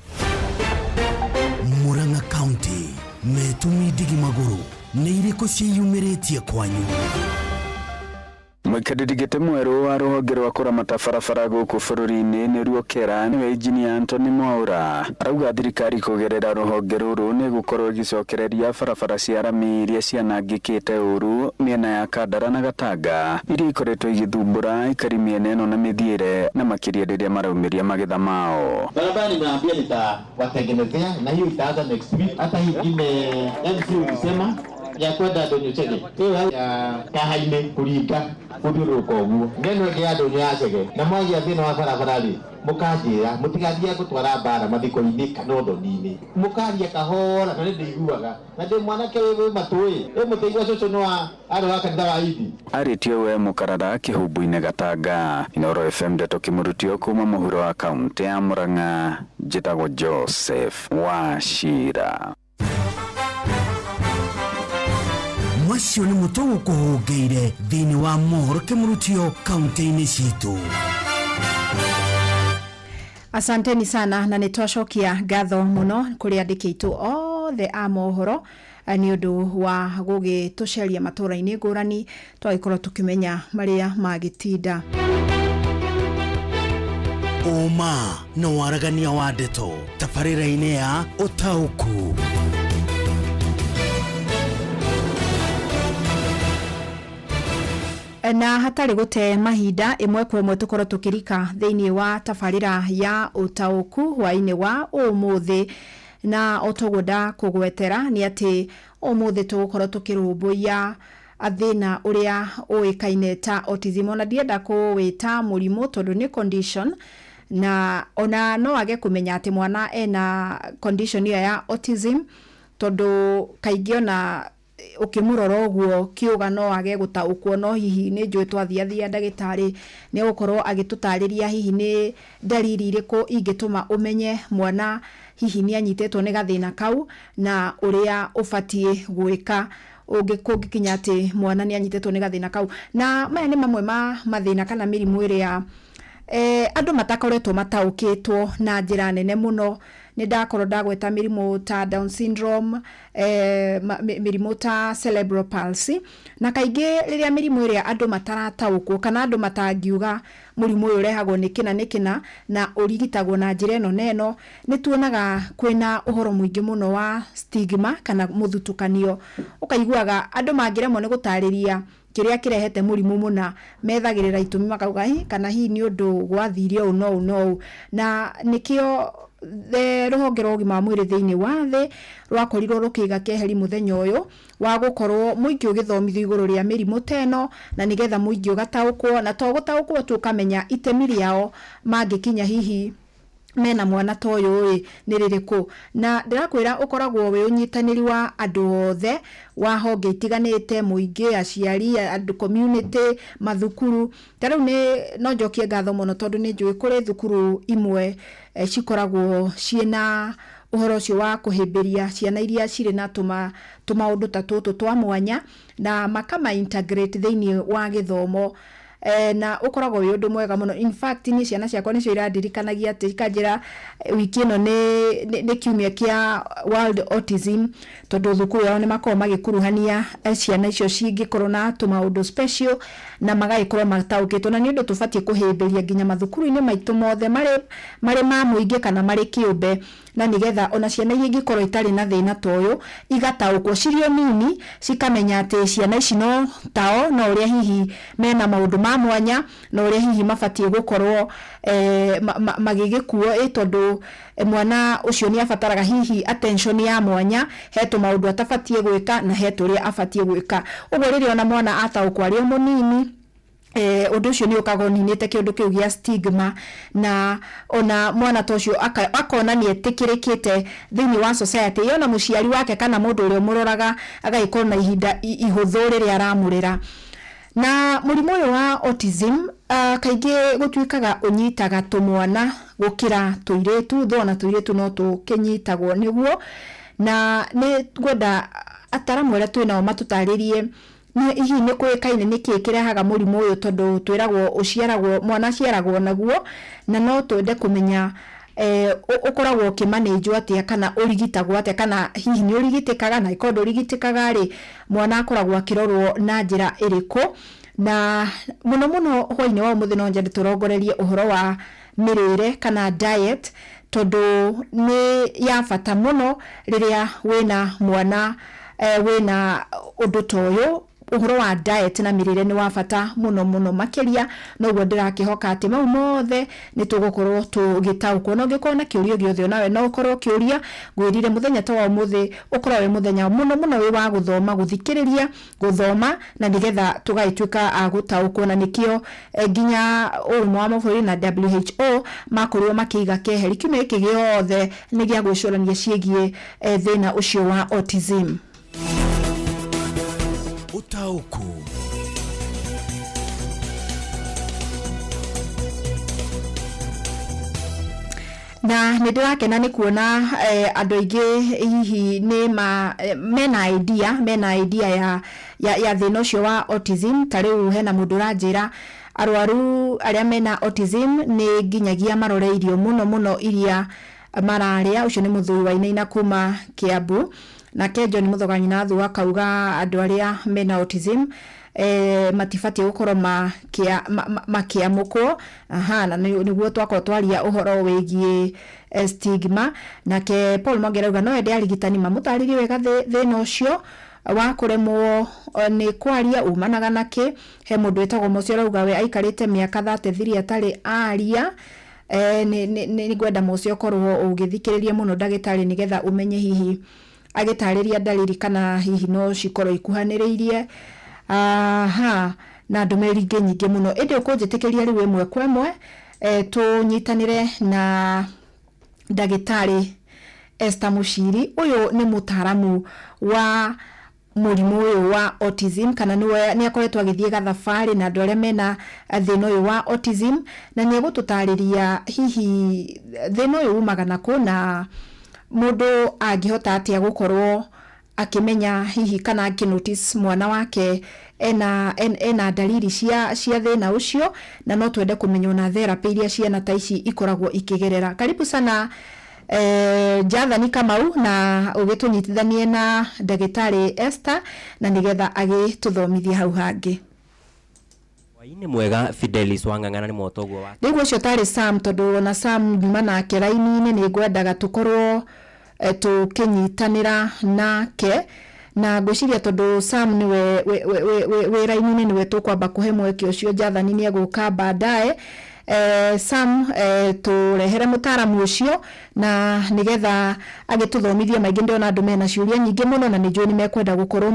Murang'a County metumi ndigi magũrũ nĩ irĩkũ ciĩyumĩrĩtie kwanyu? Mũikarĩri gĩtĩ mwerũ wa rũhonge rwa kũramata barabara gũkũ bũrũri-inĩ nĩruo KERA nĩwe injinia Anthony Mwaura arauga thirikari kũgerera rũhonge rũrũ nĩ ĩgũkorwo ĩgĩcokereria barabara cia rami iria cianangĩkĩte ũru mĩena ya Kandara na Gatanga iria ikoretwo igĩthumbũra aikari mĩena ĩno na mĩthiĩre na makĩria rĩrĩa maraumĩria magetha mao. Barabara nimeambia nitawatengenezea na hiyo itaanza next week. Hata hii ingine MC ulisema ya kwenda ndonyo Chege ĩyo ya kahainĩ kũringa gũthiũrũrũka ũguo neno ĩngĩ ya ndonyo ya Chege na mwagia thĩna wa barabara rĩ mũkanjĩra mũtigathiĩ gũtwara mbara mathiko-inĩ kana ũthoni-inĩ mũkaria kahora na nĩ ndĩiguaga na ndĩ mwanake wĩ matũ-ĩ ĩ mũtĩigua cũcũ no arĩ wa kanitha wa Indi. Arĩtie we mũkarara kĩhumbu-inĩ Gatanga. Inooro FM ndeto kĩmũrutio kuma mũhuro wa kaunti ya Murang'a njĩtagwo Joseph Wachira. Macio nĩ mũtũ gũkũhũngĩire thĩinĩ wa mohoro kĩmũrutio kaunti-inĩ citũ. Asanteni sana na nĩ twacokia ngatho mũno kũrĩ andĩki aitũ othe a mohoro nĩ ũndũ wa gũgĩtũceria matũũra-inĩ ngũrani twagĩkorwo tũkĩmenya marĩa magĩtinda. Ũma na waragania wa ndeto tabarĩra-inĩ ya ũtaũku. Na hatarĩ gũte mahinda ĩmwe kwa ĩmwe tũkorwo tũkĩrika thĩinĩ wa tabarĩra ya ũtaũku hwaĩ-inĩ wa ũmũthĩ, na o toguo ndakũgwetera nĩ atĩ ũmũthĩ tũgũkorwo tũkĩrũmbũiya thĩna ũrĩa ũĩkaine ta autism. Ona ndienda kũwĩta mũrimũ tondũ nĩ condition, na ona no age kũmenya atĩ mwana ena condition ĩyo ya autism tondũ kaingĩ ona ũkĩmũrora ũguo kĩũga no age gũtaũkwo, no hihi nĩ njũĩ twathiathia ndagĩtarĩ nĩ egũkorwo agĩtũtarĩria hihi nĩ ndariri irĩkũ ingĩtũma ũmenye mwana hihi nĩ anyitĩtwo nĩ gathĩna kau na ũrĩa ũbatiĩ gwĩka kũngĩkinya atĩ mwana nĩ anyitĩtwo nĩ gathĩna kau. Na maya nĩ mamwe ma mathĩna kana mĩrimũ ĩrĩa andũ matakoretwo mataũkĩtwo na njĩra nene mũno. Nĩ ndakorwo ndagweta mĩrimũ ta Down syndrome, mĩrimũ ta cerebral palsy, na kaingĩ rĩrĩa mĩrimũ ĩrĩa andũ matarataũkwo kana andũ matangiuga mũrimũ ũyũ ũrehagwo nĩ kĩna nĩ kĩna na ũrigitagwo na njĩra ĩno na ĩno, nĩ tuonaga kwĩna ũhoro mũingĩ mũno wa stigma kana mũthutũkanio. Ũkaiguaga andũ mangĩremwo nĩ gũtarĩria kĩrĩa kĩrehete mũrimũ mũna methagĩrĩra itũmi makauga hi kana hihi nĩ ũndũ gwathire ũũ na ũũ na ũũ, na nĩkĩo rũhonge rwa ũgima wa mwĩrĩ thĩinĩ wa thĩ rwakorirwo rũkĩiga keheri mũthenya ũyũ wa gũkorwo mũingĩ ũgĩthomithio igũrũ rĩa mĩrimũ ta ĩno, na nĩgetha mũingĩ ũgataũkwo, na to gũtaũkwo tu ũkamenya itemi rĩao mangĩkinya hihi mena mwana ta ũyũ ĩ nĩ rĩrĩkũ. Na ndĩrakwĩra ũkoragwo wĩ ũnyitanĩri wa andũ othe wa honge itiganĩte, mũingĩ, aciari, andũ community, mathukuru. Ta rĩu nĩ no njokie ngatho mũno tondũ nĩ njũĩ kũrĩ thukuru imwe cikoragwo ciĩna ũhoro ũcio wa kũhĩmbĩria ciana iria cirĩ na tũmaũndũ ta tũtũ twa mwanya na makama integrate thĩinĩ wa gĩthomo. Na ũkoragwo wĩ ũndũ mwega mũno. In fact niĩ ciana ciakwa nĩcio irandirikanagia atĩ ikanjĩra wiki ĩno nĩ kiumia kĩa World Autism, tondũ thukuru yao nĩ makoragwo magĩkuruhania ciana icio cingĩkorwo na tũmaũndũ special na magagĩkorwo mataũkĩtwo, na nĩ ũndũ tũbatiĩ kũhĩmbĩria nginya mathukuru-inĩ maitũ mothe marĩ ma mũingĩ kana marĩ kĩũmbe, na nĩgetha ona ciana iria ingĩkorwo itarĩ na thĩna ta ũyũ igataũkwo cirĩ o nini, cikamenya atĩ ciana ici no tao, no ũrĩa hihi mena maũndũ ma mwanya na ũrĩa hihi mabatiĩ gũkorwo magĩgĩkuo, tondũ mwana ũcio nĩ abataraga hihi attention ya mwanya, he tũmaũndũ atabatiĩ gwĩka na he tũrĩa abatiĩ gwĩka. Ũguo rĩrĩa ona mwana ataũkwo arĩ o mũnini, ũndũ ũcio nĩ ũkaga ũninĩte kĩũndũ kĩu gĩa stigma, na ona mwana ta ũcio akona nĩ etĩkĩrĩkĩte thĩinĩ wa society, ona mũciari wake kana mũndũ ũrĩa ũmũroraga agagĩkorwo na ihinda ihũthũ rĩrĩa aramũrera. Na mũrimũ ũyũ wa autism kaingĩ gũtuĩkaga ũnyitaga tũmwana gũkĩra tũirĩtu, though ona tũirĩtu no tũkĩnyitagwo nĩguo. Na nĩ ngwenda ataramu arĩa twĩ nao matũtarĩrie nĩ hihi nĩ kũĩkaine nĩkĩ kĩrehaga mũrimũ ũyũ, tondũ twĩragwo ũciaragwo, mwana aciaragwo naguo, na no twende kũmenya ũkoragwo ũkĩmanĩnjwo atĩa kana ũrigitagwo atĩa, kana hihi nĩ ũrigitĩkaga, na ĩkorwo ndũrigitĩkaga rĩ, mwana akoragwo akĩrorwo na njĩra ĩrĩkũ. Na mũno mũno hwainĩ wa ũmũthĩ no nyende tũrongorerie ũhoro wa mĩrĩre kana diet, tondũ nĩ ya bata mũno rĩrĩa wĩna mwana wĩna ũndũ ta ũyũ. Ũhoro wa diet na mĩrĩre nĩ wa bata mũno mũno makĩria, noguo ndĩrakĩhoka atĩ mau mothe nĩ tũgũkorwo tũgĩtaũkwo. Na ũngĩkorwo na kĩũria gĩothe onawe no ũkorwo ũkĩũria. Ngwĩrire mũthenya ta wa ũmũthĩ ũkorwo wĩ mũthenya mũno mũno wĩ wa gũthoma, gũthikĩrĩria, gũthoma, na nĩgetha tũgagĩtuĩka a gũtaũkwo. Na nĩkĩo nginya ũrũmwe wa mabũrũri na WHO makorirwo makĩiga keheri kiumia gĩkĩ gĩothe nĩ gĩa gwĩcũrania ciĩgiĩ thĩna ũcio wa autism. Ũtaũku. Na nĩ ndĩrakena nĩ kuona andũ aingĩ hihi nĩ ma mena idea ya thĩna ũcio wa autism. Ta rĩu hena mũndũ ũranjĩra arwaru arĩa mena autism nĩ nginyagia marore irio mũno mũno iria mararĩa. Ũcio nĩ mũthuri wa Inaina kuma Kiambu. Nake John Mũthoganyi Nathu akauga andũ arĩa mena autism matibatiĩ gũkorwo makĩamũkwo. Aha, na nĩguo twakorwo twaria ũhoro wĩgiĩ stigma. Nake Paul Mwangi arauga no ende arigitani mamũtarĩrie wega thĩna ũcio wa kũremwo nĩ kwaria umanaga na kĩ. He mũndũ wĩtagwo Mũcio arauga we aikarĩte mĩaka 33 atarĩ aria. Nĩ ngwenda Mũcio ũkorwo ũgĩthikĩrĩria mũno ndagĩtarĩ nĩgetha ũmenye hihi agĩtarĩria ndariri kana hihi no cikorwo ikuhanĩrĩirie. Aha, na ndũmĩrĩri ingĩ nyingĩ mũno, ĩndĩ ũkũnjĩtĩkĩria rĩu ĩmwe kwa ĩmwe tũnyitanĩre na ndagĩtarĩ Esther Muchiri. Ũyũ nĩ mũtaaramu wa mũrimũ ũyũ wa autism, kana nĩ akoretwo agĩthiĩ gathabarĩ na andũ arĩa mena thĩna ũyũ wa autism, na nĩ egũtũtarĩria hihi thĩna ũyũ umaga nakũ na mũndũ angĩhota atĩa gũkorwo akĩmenya hihi kana akĩnotice mwana wake ena ndariri cia thĩna ũcio. Na no twende kũmenya ona therapy iria ciana ta ici ikoragwo ikĩgerera. Karibu sana Jathani Kamau, na ũgĩtũnyitithanie na ndagĩtarĩ Esther na nĩgetha agĩtũthomithie hau hangĩ. Hwaĩ-inĩ mwega, Fidelis Wang'ang'ana nĩ motoguo wa Rĩu ũcio tarĩ Sam, tondũ ona Sam nyuma nake raini-inĩ, nĩ ngwendaga tũkorwo tũkĩnyitanĩra nake, na ngwĩciria tondũ Sam nĩwe wĩ raini-inĩ, nĩwe tũkwamba kũhe mweke ũcio. Jathani nĩ egũka baadaye. Sam, tũrehere mũtaaramu ũcio na nĩgetha agĩtũthomithie maingĩ. Ndĩrona andũ mena ciũria nyingĩ mũno na nĩ njũĩ nĩ mekwenda gũkorwo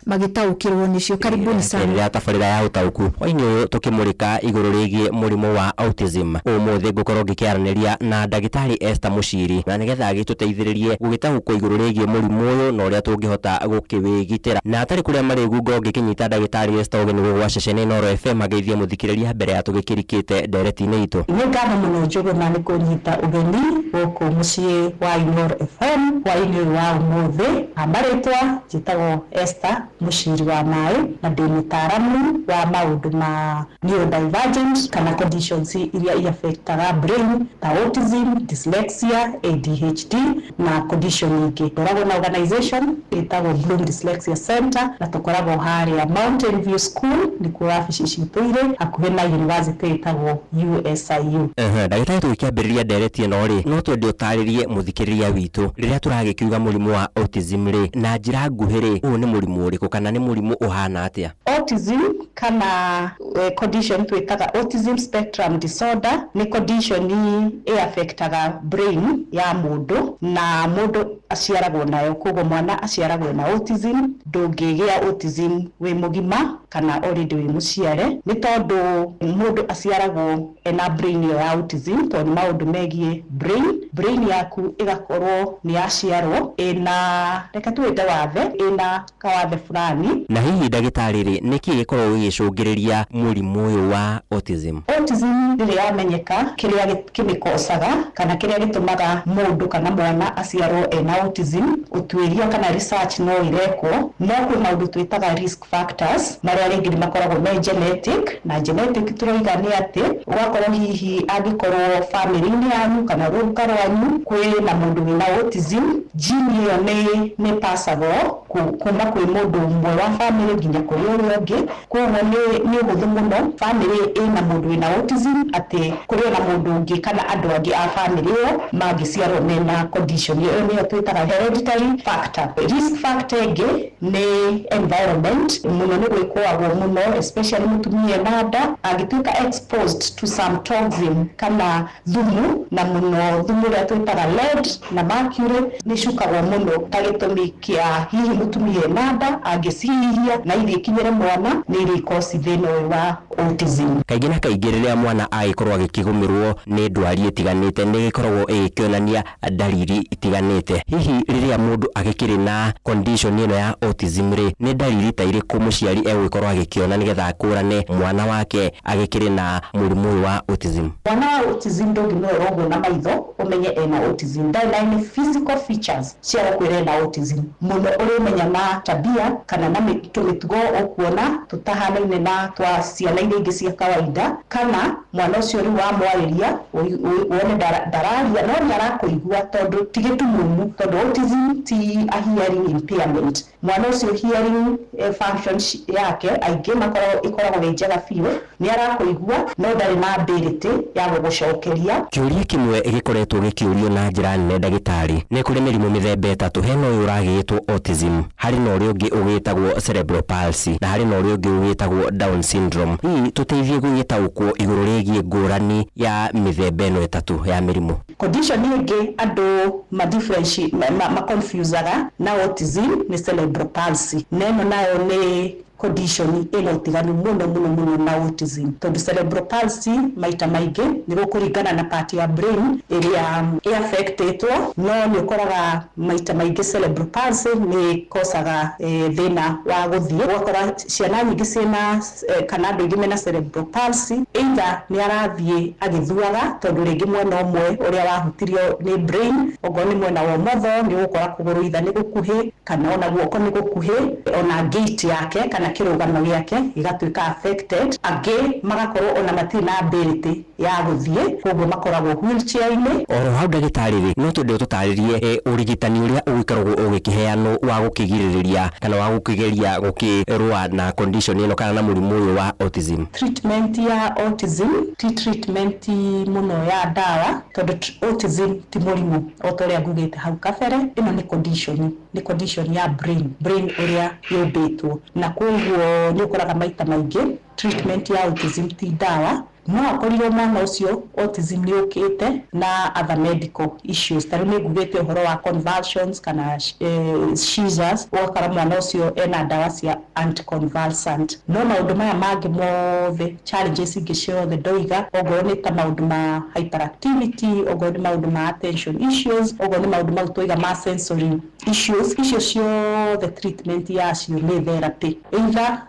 magĩtaũkĩrwo nĩcio. Karibuni sana. Rĩrĩa tabarĩra ya ũtaũku hwaĩ-inĩ ũyũ tũkĩmũrĩka igũrũ rĩgiĩ mũrimũ wa autism, ũmũthĩ ngũkorwo ngĩkĩaranĩria na ndagĩtarĩ Esther Muchiri na nĩgetha agĩtũteithĩrĩrie gũgĩtaũkwo igũrũ rĩgiĩ mũrimũ ũyũ na ũrĩa tũngĩhota gũkĩwĩgitĩra. Na atarĩ kũrĩa marĩ ngungo ngĩkĩnyita ndagĩtarĩ Esther ũgeni gũgwa ceceni Inooro FM ageithie mũthikĩrĩria mbere ya tũgĩkĩrikĩte ndereti-inĩ itũ. Nĩ ngatho mũno Njũgũna nĩ kũnyita ũgeni gũkũ mũciĩ wa Inooro FM hwaĩ-inĩ ũyũ wa ũmũthĩ. Marĩtwa njĩtagwo Esther Muchiri wa Maĩ na ndĩ mũtaaramu wa maũndũ ma neurodivergent kana conditions iria iaffectaga brain ta autism, dyslexia, ADHD na condition ingĩ. Ngoragwo na organization ĩtagwo Bloom Dyslexia Center na tũkoragwo harĩa Mountain View School, nĩkuo wabici citũ irĩ, hakuhĩ na university ĩtagwo USIU. Ndagĩtarĩ, tũgĩkĩambĩrĩria ndereti ĩno rĩ, no twende ũtarĩrie mũthikĩrĩria witũ rĩrĩa tũragĩkiuga mũrimũ wa autism rĩ, na njĩra nguhĩ rĩ, ũyũ nĩ mũrimũ ũrĩkũ kana nĩ mũrimũ ũhana atĩa? Autism kana condition twĩtaga autism spectrum disorder nĩ condition ĩ affectaga brain ya mũndũ na mũndũ aciaragwo nayo. Koguo mwana aciaragwo na autism. Ndũngĩgĩa autism wĩ mũgima kana already wĩ mũciare, nĩ tondũ mũndũ aciaragwo ena brain ĩyo ya autism, tondũ nĩ maũndũ megiĩ brain. Brain yaku ĩgakorwo nĩ yaciarwo ĩna, reke tuwĩte wathe, ĩna kawathe fulani. Na hihi ndagĩtarĩ rĩ, nĩkĩ gĩkoragwo gĩgĩcũngĩrĩria mũrimũ ũyũ wa autism? Autism rĩrĩ yamenyeka kĩrĩa kĩmĩkocaga kana kĩrĩa gĩtũmaga mũndũ kana mwana aciarwo ena autism, ũtuĩria kana research no ĩrekwo, no kwĩ maũndũ twĩtaga risk factors marĩa rĩngĩ nĩ makoragwo me genetic. Na genetic tũroiga nĩ atĩ ũgakorwo hihi angĩkorwo family-inĩ yanyu kana rũruka rwanyu kwĩ na mũndũ wĩna autism, gene ĩyo nĩ passagwo kuma kwĩ mũndũ ũmwe wa family nginya kũrĩ ũrĩa ũngĩ. Koguo nĩ ũhũthũ mũno family ĩna mũndũ wĩna autism atĩ kũrĩ ona mũndũ ũngĩ kana andũ angĩ a family ĩyo mangĩciarwo mena condition ĩyo. Ĩyo nĩyo twĩtaga hereditary factor. Risk factor ĩngĩ nĩ environment. Mũno nĩ gwĩkũagwo mũno, especially mũtumia ena nda angĩtuĩka exposed to some toxin kana thumu, na mũno thumu ũrĩa twĩtaga lead na mercury nĩ cukagwo mũno ta gĩtũmi kĩa hihi mũtumia ena nda angĩcihihia na iria ikinyĩre mwana nĩ irĩkoci thĩna ũyũ wa autism. Kaingĩ na kaingĩ rĩrĩa mwana agĩkorwo agĩkĩgũmĩrwo nĩ ndwari ĩtiganĩte, nĩ ĩgĩkoragwo ĩgĩkĩonania ndariri itiganĩte. Hihi rĩrĩa mũndũ agĩkĩrĩ na condition ĩno ya autism rĩ, nĩ ndariri ta irĩkũ mũciari egũgĩkorwo agĩkĩona nĩgetha akũrane mwana wake agĩkĩrĩ na mũrimũ ũyũ wa autism? Mwana wa autism ndũngĩmũrora ũguo na maitho ũmenye ena autism. Ndarĩ na any physical features cia gũkwĩra ena autism. Mũno ũrĩmenya na tabia kana na tũmĩtugo ũkuona tũtahanaine na twa ciana iria ingĩ cia kawaida, kana mwana ũcio rĩu wamwarĩria wone ndararia no nĩ arakũigua, tondũ ti gĩtumumu, tondũ autism ti a hearing impairment. Mwana ũcio hearing function yake aingĩ makoragwo ĩkoragwo ĩ njega biũ, nĩ arakũigua no ndarĩ na ability ya gũgũcokeria. Kĩũria kĩmwe gĩkoretwo gĩkĩũrio na njĩra nene ndagĩtarĩ, nĩ kũrĩ mĩrimũ mĩthemba ĩtatũ. Hena ũyũ ũragĩtwo autism, harĩ na ũrĩa ũngĩ ũgĩtagwo cerebral palsy, na harĩ na ũrĩa ũngĩ ũgĩtagwo Down syndrome. Hihi tũteithie gũgĩtaũkwo igũrũ rĩgiĩ ngũrani ya mĩthemba ĩno ĩtatũ ya mĩrimũ. Condition ĩngĩ andũ ma differentiate ma confusaga na autism nĩ cerebral palsy, na ĩno nayo nĩ condition ĩna ũtiganu mũno mũno mũno na autism, tondũ cerebral palsy maita maingĩ nĩ gũkũringana na part ya brain ĩrĩa ĩaffectĩtwo, no nĩ ũkoraga maita maingĩ cerebral palsy nĩ ĩkocaga thĩna wa gũthiĩ. Ũgakora ciana nyingĩ ciĩna kana andũ aingĩ mena cerebral palsy, either nĩ arathiĩ agĩthuaga tondũ rĩngĩ mwena ũmwe ũrĩa wahutirio nĩ brain, okorwo nĩ mwena wa ũmotho nĩ ũgũkora kũgũrũ either nĩ gũkuhĩ kana ona guoko nĩ gũkuhĩ, ona gait yake kana kĩrũgamo gĩake gĩgatuĩka affected. Angĩ magakorwo ona matirĩ na ability ya gũthiĩ, koguo makoragwo wheelchair-inĩ. Oro hau ndagĩtarĩ rĩ, no twende ũtũtarĩrie ũrigitani ũrĩa ũgĩkoragwo ũgĩkĩheanwo wa gũkĩgirĩrĩria kana wa gũkĩgeria gũkĩrũa na condition ĩno kana na mũrimũ ũyũ wa autism. Treatment ya autism ti treatment mũno ya ndawa, tondũ autism ti mũrimũ o ta ũrĩa ngugĩte hau kabere. Ĩno nĩ condition, nĩ condition ya brain ũrĩa yũmbĩtwo, na koguo nĩ ũkoraga maita maingĩ treatment ya autism ti ndawa. No akorirwo mwana ũcio autism nĩ ũkĩte na other medical issues, ta rĩu nĩ ngugĩte ũhoro wa convulsions kana seizures, ũgakora mwana ũcio ena ndawa cia anticonvulsant. No maũndũ maya mangĩ mothe, challenges ingĩ ciothe ndoiga, okorwo nĩ ta maũndũ ma hyperactivity, okorwo nĩ maũndũ ma attention issues, okorwo nĩ maũndũ mau twoiga ma sensory issues, icio ciothe treatment yacio nĩ therapy, either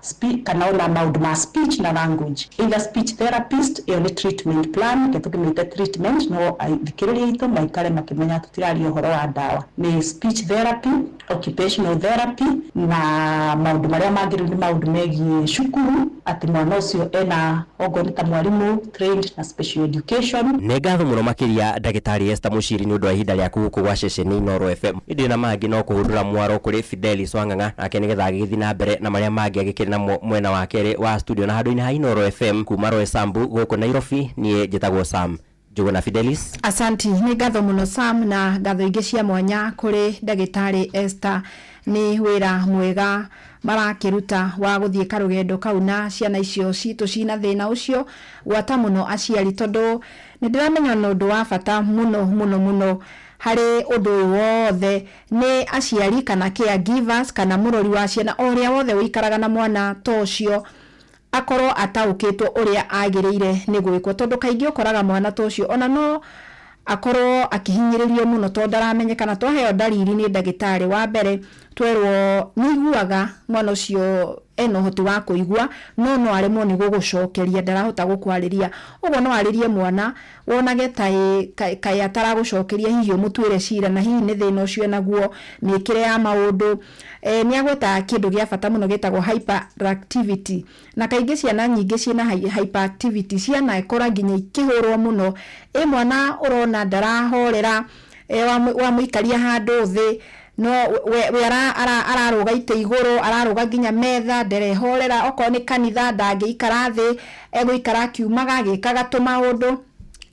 kana ona maũndũ ma speech na language, either speech therapist. Ĩyo nĩ treatment plan, reke tũkĩmĩte treatment, no athikĩrĩria aitũ maikare makĩmenya tũtiraria ũhoro wa ndawa. Nĩ speech therapy, occupational therapy, na maũndũ marĩa mangĩ rĩu nĩ maũndũ megiĩ cukuru, atĩ mwana ũcio ena okorwo nĩ ta mwarimũ trained na special education. Nĩ ngatho mũno makĩria ndagĩtarĩ Esther Mũciri nĩ ũndũ wa ihinda rĩaku gũkũ gwa ceceni Inooro FM. Ĩndĩ na mangĩ no kũhũndũra mwaro kũrĩ Fidelis Wang'ang'a nake nĩgetha agĩgĩthiĩ na mbere na marĩa mangĩ agĩkĩrĩ namo mwena wa kerĩ wa studio. Na handũ-inĩ ha Inooro FM kuma Roysambu gũkũ Nairobi, niĩ njĩtagwo Sam Njũgũna Fidelis. Asanti, nĩ ngatho mũno Sam, na ngatho ingĩ cia mwanya kũrĩ ndagĩtarĩ Esther nĩ wĩra mwega marakĩruta wa gũthiĩ karũgendo kau na ciana icio citũ cina thĩna ũcio, gwata mũno aciari, tondũ nĩ ndĩramenya nĩ ũndũ wa bata mũno mũno mũno harĩ ũndũ ũyũ wothe nĩ aciari kana caregivers kana mũrori wa ciana o ũrĩa wothe ũikaraga na mwana ta ũcio akorwo ataũkĩtwo ũrĩa agĩrĩire nĩ gwĩkwo, tondũ kaingĩ ũkoraga mwana ta ũcio ona no Akorwo akĩhinyĩrĩrio mũno tondũ ndaramenyekana. Twaheo ndariri nĩ ndagĩtarĩ wa mbere, twerwo nĩ iguaga mwana ũcio ena ũhoti wa kũigua, no aremwo nĩ gũgũcokeria, ndarahota gũkwarĩria. Ũguo no arĩrie mwana wonage taĩ kaĩ ataragũcokeria, hihi ũmũtuĩre cira, na hihi nĩ thĩna ũcio enaguo, mĩkĩre ya maũndũ. Nĩ agweta kĩndũ gĩa bata mũno gĩtagwo hyperactivity, na kaingĩ ciana nyingĩ ciĩna hyperactivity cianakora nginya ikĩhũrwo mũno. Ĩ mwana ũrona ndarahorera, wamũikaria handũ thĩ no we ararũga itĩ igũrũ, ararũga nginya metha, nderehorera. Okorwo nĩ kanitha ndangĩikara thĩ, egũikara akiumaga agĩkaga tũmaũndũ.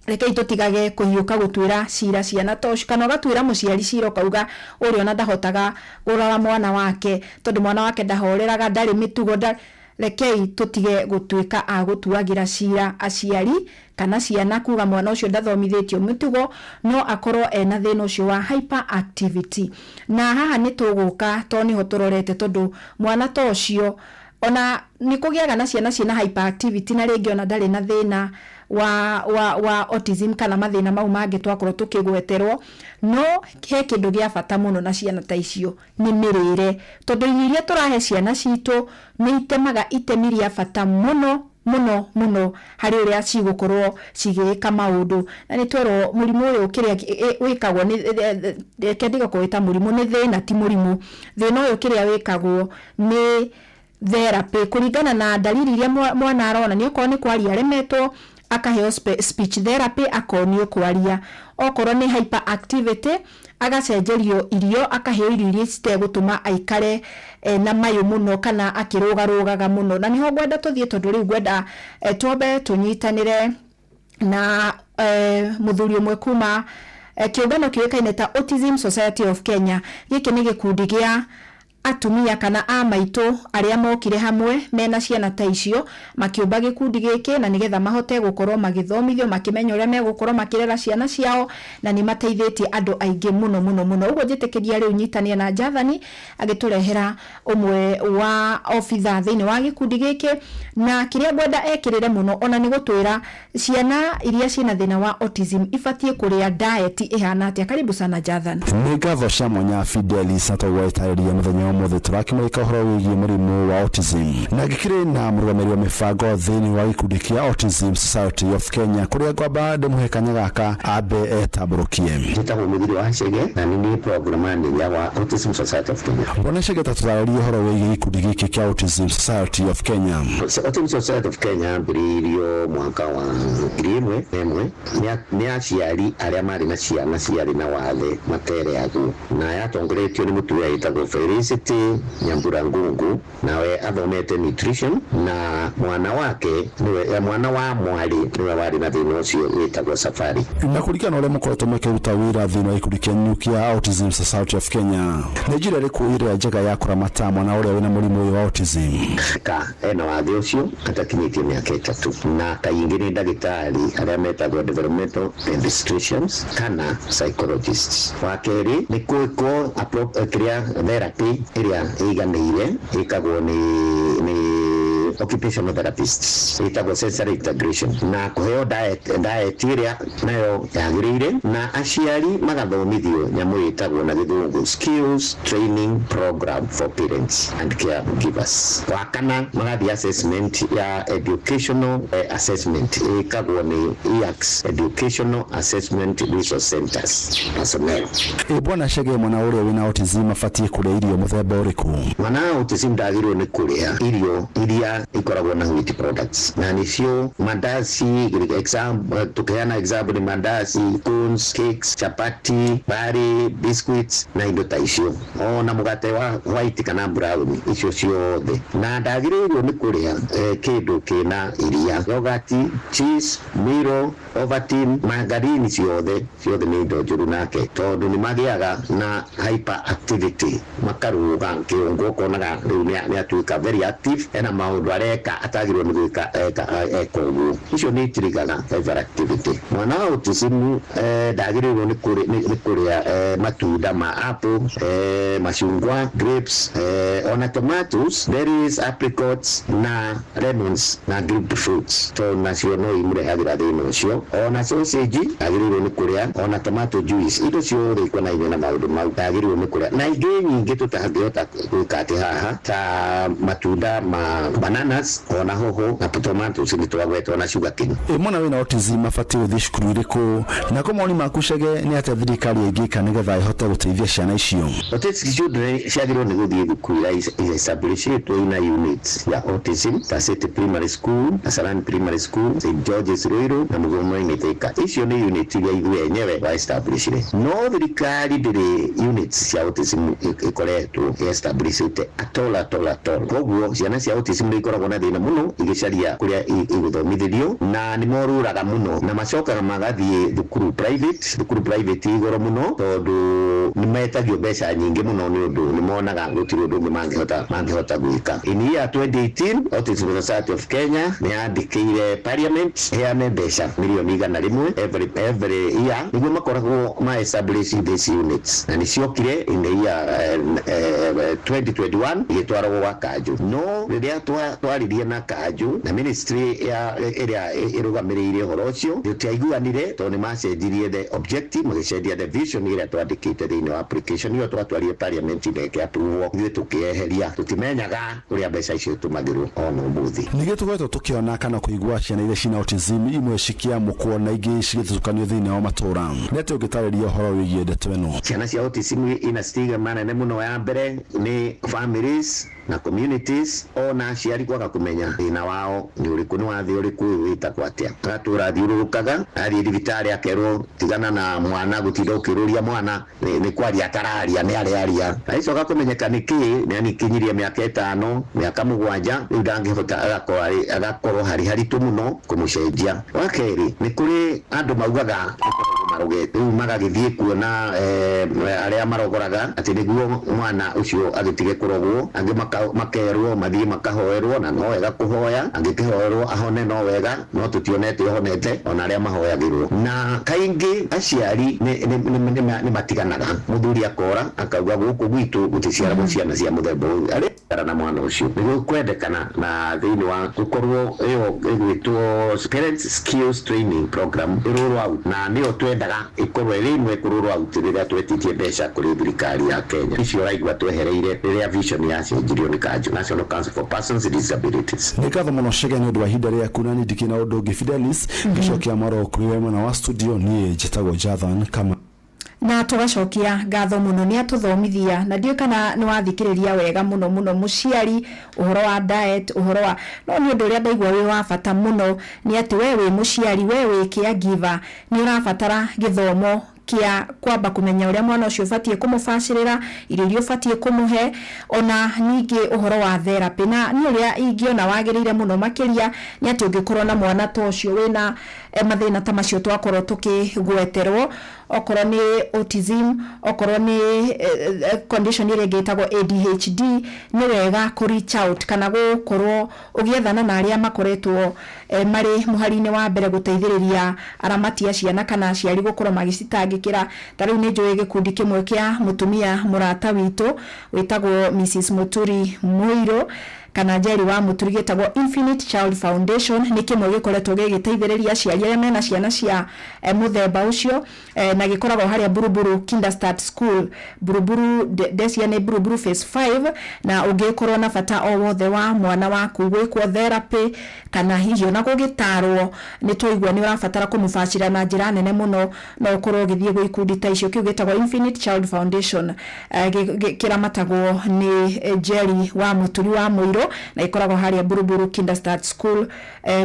Rekei tũtigage kũhiũka gũtuĩra cira ciana ta ũcio, kana ũgatuĩra mũciari cira ũkauga ũrĩa ona ndahotaga kũrora mwana wake tondũ mwana wake ndahoreraga, ndarĩ mĩtugo. Rekei tũtige gũtuĩka a gũtuagĩra cira aciari kana ciana kuga mwana ũcio ndathomithĩtio mĩtugo. No akorwo ena thĩna ũcio wa hyperactivity. Na haha nĩ tũgũka to nĩho tũrorete, tondũ mwana ta ũcio ona nĩ kũgĩaga na ciana ciĩna hyperactivity na rĩngĩ ona ndarĩ na thĩna wa autism kana mathĩna mau mangĩ twakorwo tũkĩgweterwo. No he kĩndũ gĩa bata mũno na ciana ta icio nĩ mĩrĩre, tondũ irio iria tũrahe ciana citũ nĩ itemaga itemi rĩa bata mũno mũno mũno harĩ ũrĩa cigũkorwo cigĩka maũndũ. Na nĩ twerwo mũrimũ ũyũ kĩrĩa wĩkagwo nĩ, reke ndige kũwĩta mũrimũ, nĩ thĩna, ti mũrimũ. Thĩna ũyũ kĩrĩa wĩkagwo nĩ therapy kũringana na dalili iria mwana arona. Nĩ okorwo nĩ kwaria aremetwo, akaheo speech therapy, akonio kwaria. Okorwo nĩ hyperactivity, agacenjerio irio, akaheo irio iria citegũtũma aikare na mayũ mũno kana akĩrũgarũgaga mũno. Na nĩho ngwenda tũthiĩ, tondũ rĩu ngwenda twambe tũnyitanĩre na mũthuri ũmwe kuma kĩũngano kĩũĩkaine ta Autism Society of Kenya. Gĩkĩ nĩ gĩkundi gĩa atumia kana a maitũ arĩa mokire hamwe mena ciana ta icio, makĩũmba gĩkundi gĩkĩ na nĩgetha mahote gũkorwo magĩthomithio, makĩmenya ũrĩa megũkorwo makĩrera ciana ciao, na nĩ mateithĩtie andũ aingĩ mũno mũno mũno. Ũguo njĩtĩkĩria rĩu nyitanie na Jathani agĩtũrehera ũmwe wa obitha thĩinĩ wa gĩkundi gĩkĩ, na kĩrĩa ngwenda ekĩrĩre mũno ona nĩ gũtwĩra ciana iria ciĩna thĩna wa autism ibatiĩ kũrĩa diet ĩhana atĩa. Karibu sana, Jathan. Nĩ ngatho cia mwanya, Fidelis, na tũgwetarĩria mũthenya wa ũmũthĩ tũrakĩmũrĩka ũhoro wĩgiĩ mũrimũ wa autism, na ngĩkĩrĩ na mũrũgamĩrĩri wa mĩbango thĩinĩ wa gĩkundi kĩa Autism Society of Kenya, kũrĩa ngwamba ndĩmũhe kanya gaka ambe etambũrũkie. Njĩtagwo Mũthiri wa Chege na nĩ niĩ program manager wa Autism Society of Kenya. Bwana Chege, ta tũtarĩrie ũhoro wĩgiĩ gĩkundi gĩkĩ kĩa Autism Society of Kenya. Autism Society of Kenya yambĩrĩirio mwaka wa 1001 nĩ aciari arĩa marĩ na ciana ciarĩ na wathe matereagwo, na yatongoretio nĩ mũtumia wĩtagwo Felicity Nyambura Ngungu, nawe athomete nutrition, na mwana wake nĩwe mwana wa mwarĩ nĩwe warĩ na thĩna ũcio wĩtagwo Safari. Na kũringana na ũrĩa mũkoretwo makĩruta wĩra thĩinĩ wa gĩkundi kĩanyu kĩa Autism Society of Kenya, nĩ njĩra ĩrĩkũ ĩrĩa njega ya kũramata mwana ũrĩa wĩna mũrimũ ũyũ wa autism? Ka ena wathe ũcio atakinyĩtie mĩaka 3, na kaingĩ nĩ ndagĩtarĩ arĩa metagwo developmental pediatricians kana psychologists. Wa kerĩ nĩ gwĩkwo kĩrĩa therapy ĩrĩa ĩiganĩire ĩkagwo nĩ occupational therapists, ĩtagwo sensory integration, na kũheo diet ĩrĩa nayo yagĩrĩire, na aciari magathomithio nyamũ ĩtagwo na gĩthũngũ skills training program for parents and caregivers. Wa kana magathiĩ assessment ya educational assessment ĩkagwo nĩ EACS, Educational Assessment Resource Centers personnel. Ĩ Bwana Chege, mwana ũrĩa wĩna autism abatiĩ kũrĩa irio mũthemba ũrĩkũ? Mwana wa autism ndagĩrĩirwo nĩ kũrĩa irio iria ikoragwo na wheat products, na nĩcio mandazi, example, tukiheana example ni mandazi, scones, cakes, chapati, bari, biscuits na indo ta icio, ona mũgate wa white kana brown, icio ciothe. Na ndagĩrĩirwo nĩ kũrĩa kĩndũ kĩna iria, yogurt, cheese, Milo, Ovaltine, margarine, ciothe ciothe nĩ indo njũru nake, tondũ nĩ magĩaga na hyperactivity, makarũga kĩongo, ũkonaga rĩu nĩ atuĩka very active, ena maũndũ areka atagĩrĩirwo nĩ gwĩka eka eka ũguo. Icio nĩ itrigaga hyperactivity. Mwana wa autism ndagĩrĩirwo nĩ kũrĩa matunda ma apple, macungwa, grapes, ona tomatoes, berries, apricots na lemons na grapefruits, tondũ nacio no imũrehagĩra thĩna ũcio. Ona sausage ndagĩrĩirwo nĩ kũrĩa, ona tomato juice, indo ciothe ikonainie na maũndũ mau ndagĩrĩirwo nĩ kũrĩa, na ingĩ nyingĩ tũtangĩhota gwĩka atĩ haha, ta matunda ma bananas, ona hoho na tomatoes nĩ twagweta, ona sugarcane. Ĩ mwana wĩna autism abatiĩ gũthiĩ cukuru ĩrĩkũ? Nako mawoni maku Chege nĩ atĩa thirikari ĩngĩka nĩgetha ĩhote gũteithia ciana icio? Autistic children ciagĩrĩirwo nĩ gũthiĩ thukuru iria establishĩtwo ina units ya autism, ta City Primary School, Kasarani Primary School, St George's Ruiru na Mugumo-inĩ Thika. Icio nĩ unit iria ithuĩ enyewe wa establishire, no thirikari ndĩrĩ units cia autism ĩkoretwo establishĩte at all, at all, at all. Koguo ciana cia autism nĩ ikoragwo na thĩna mũno igĩcaria kũrĩa igũthomithĩrio, na nĩ morũraga mũno na macokaga magathiĩ thukuru private, thukuru private igoro mũno, tondũ nĩ metagio mbeca nyingĩ mũno nĩ ũndũ nĩ monaga gũtirĩ ũndũ ũngĩ mangĩhota gwĩka. In year 2018, Autism Society of Kenya nĩ yandĩkĩire parliament heane mbeca mirioni 100 every year nĩguo makoragwo ma establish these units, na nĩ ciokire in the year 2021 igĩtwaragwo gwa kanjũ. No rĩrĩa twaririe na kanjũ na ministry ya ĩrĩa ĩrũgamĩrĩire ũhoro ũcio, tũtiaiguanire tondũ nĩ macenjirie the objective, magĩcenjia the vision ĩrĩa twandĩkĩte thĩinĩ wa application ĩyo twatwarire parliament na ĩkĩ approve, ithuĩ tũkĩeheria. Tũtimenyaga ũrĩa mbeca icio itũmagĩrwo ona ũmũthĩ. Ningĩ tũkoretwo tũkĩona kana kũigua ciana iria cina autism imwe cikĩamũkwo na ingĩ cigĩthutũkanio thĩinĩ wa matũra. Nĩ atĩa ũngĩtarĩria ũhoro wĩgiĩ ndeto ĩno? Ciana cia autism ina stigma nene mũno. Ya mbere nĩ families na communities, ona aciari kwaga kũmenya thĩna wao nĩ ũrĩkũ, nĩ wathe ũrĩkũ ũyũ, wĩtagwo atĩa. Agatũra athiũrũrũkaga, athiĩ thibitarĩ akerwo tigana na mwana, gũtinda ũkĩũrũria mwana nĩ kwaria atararia, nĩ arearia. Agĩcoka kũmenyeka nĩ kĩĩ, nĩ anikinyirie mĩaka 5, mĩaka 7, rĩu ndangĩhota, agakorwo harĩ haritũ mũno kũmũcenjia. Wa kerĩ, nĩ kũrĩ andũ maugaga marogete, rĩu magagĩthiĩ kuona arĩa marogoraga atĩ nĩguo mwana ũcio agĩtige kũrogwo. Angĩ makerwo mathiĩ makahoerwo, na no wega kũhoya, angĩkĩhoerwo ahone no wega, no tũtionete ahonete ona arĩa mahoyagĩrwo. Na kaingĩ aciari nĩ matiganaga, mũthuri akora akauga gũkũ gwitũ gũticiaragwo ciana cia mũthemba ũyũ, arĩ na mwana ũcio. Nĩguo kwendekana na thĩinĩ wa gũkorwo ĩyo ĩgwĩtwo parents skills training program ĩroll out, na nĩyo twendaga ĩkorwo ĩrĩ ĩmwe kũroll out rĩrĩa twetĩtie mbeca kũrĩ thirikari ya Kenya. Icio ũraigua twehereire rĩrĩa vision yacenjirio nĩ kanjũ, National Council for Persons with Disabilities. Nĩ ngatho mũno Chege nĩ ũndũ wa ihinda rĩaku, na niĩ ndikĩrĩ na ũndũ ũngĩ. Fidelis, ngĩcokia mwaro kũrĩ we mwena wa studio. Niĩ njĩtagwo Jathan Kama. Na tũgacokia ngatho mũno, nĩ atũthomithia, na ndiũĩ kana nĩ wathikĩrĩria wega mũno mũno mũciari, ũhoro wa diet, ũhoro wa no nĩ ũndũ ũrĩa ndaigua wĩ wa bata mũno nĩ atĩ we wĩ mũciari, we wĩ caregiver, nĩ ũrabatara gĩthomo kĩa kwamba kũmenya ũrĩa mwana ũcio ũbatiĩ kũmũbacĩrĩra, irio iria ũbatiĩ kũmũhe, ona ningĩ ũhoro wa therapy. Na niĩ ũrĩa ingĩona wagĩrĩire mũno makĩria nĩ atĩ ũngĩkorwo na mwana ta ũcio wĩna mathĩna ta macio twakorwo tũkĩgweterwo, okorwo nĩ autism, okorwo nĩ condition ĩrĩa ĩngĩ ĩtagwo ADHD, nĩ wega kũ reach out kana gũkorwo ũgĩethana na arĩa makoretwo marĩ mũhari-inĩ wa mbere gũteithĩrĩria aramati a ciana kana aciari gũkorwo magĩcitangĩkĩra. Ta rĩu nĩ njũĩ gĩkundi kĩmwe kĩa mũtumia mũrata witũ wĩtagwo Mrs Muturi Mũirũ kana Njeri wa Mũturi, gĩtagwo Infinite Child Foundation, nĩ kĩmwe gĩkoretwo gĩgĩteithĩrĩria aciari arĩa mena ciana cia mũthemba ũcio, na gĩkoragwo harĩa Buruburu Kinderstart School, Buruburu ndecia nĩ Buruburu Phase 5. Na ũngĩkorwo na bata o wothe wa mwana waku gwĩkwo therapy kana hihi ona gũgĩtarwo, nĩ twaigua nĩ ũrabatara kũmũbacĩra na njĩra nene mũno, no ũkorwo ũgĩthiĩ gwĩ ikundi ta icio. Kĩu gĩtagwo Infinite Child Foundation, kĩramatagwo nĩ Njeri wa Mũturi wa Mũirũ, na ĩkoragwo harĩa Buruburu Kinderstart School,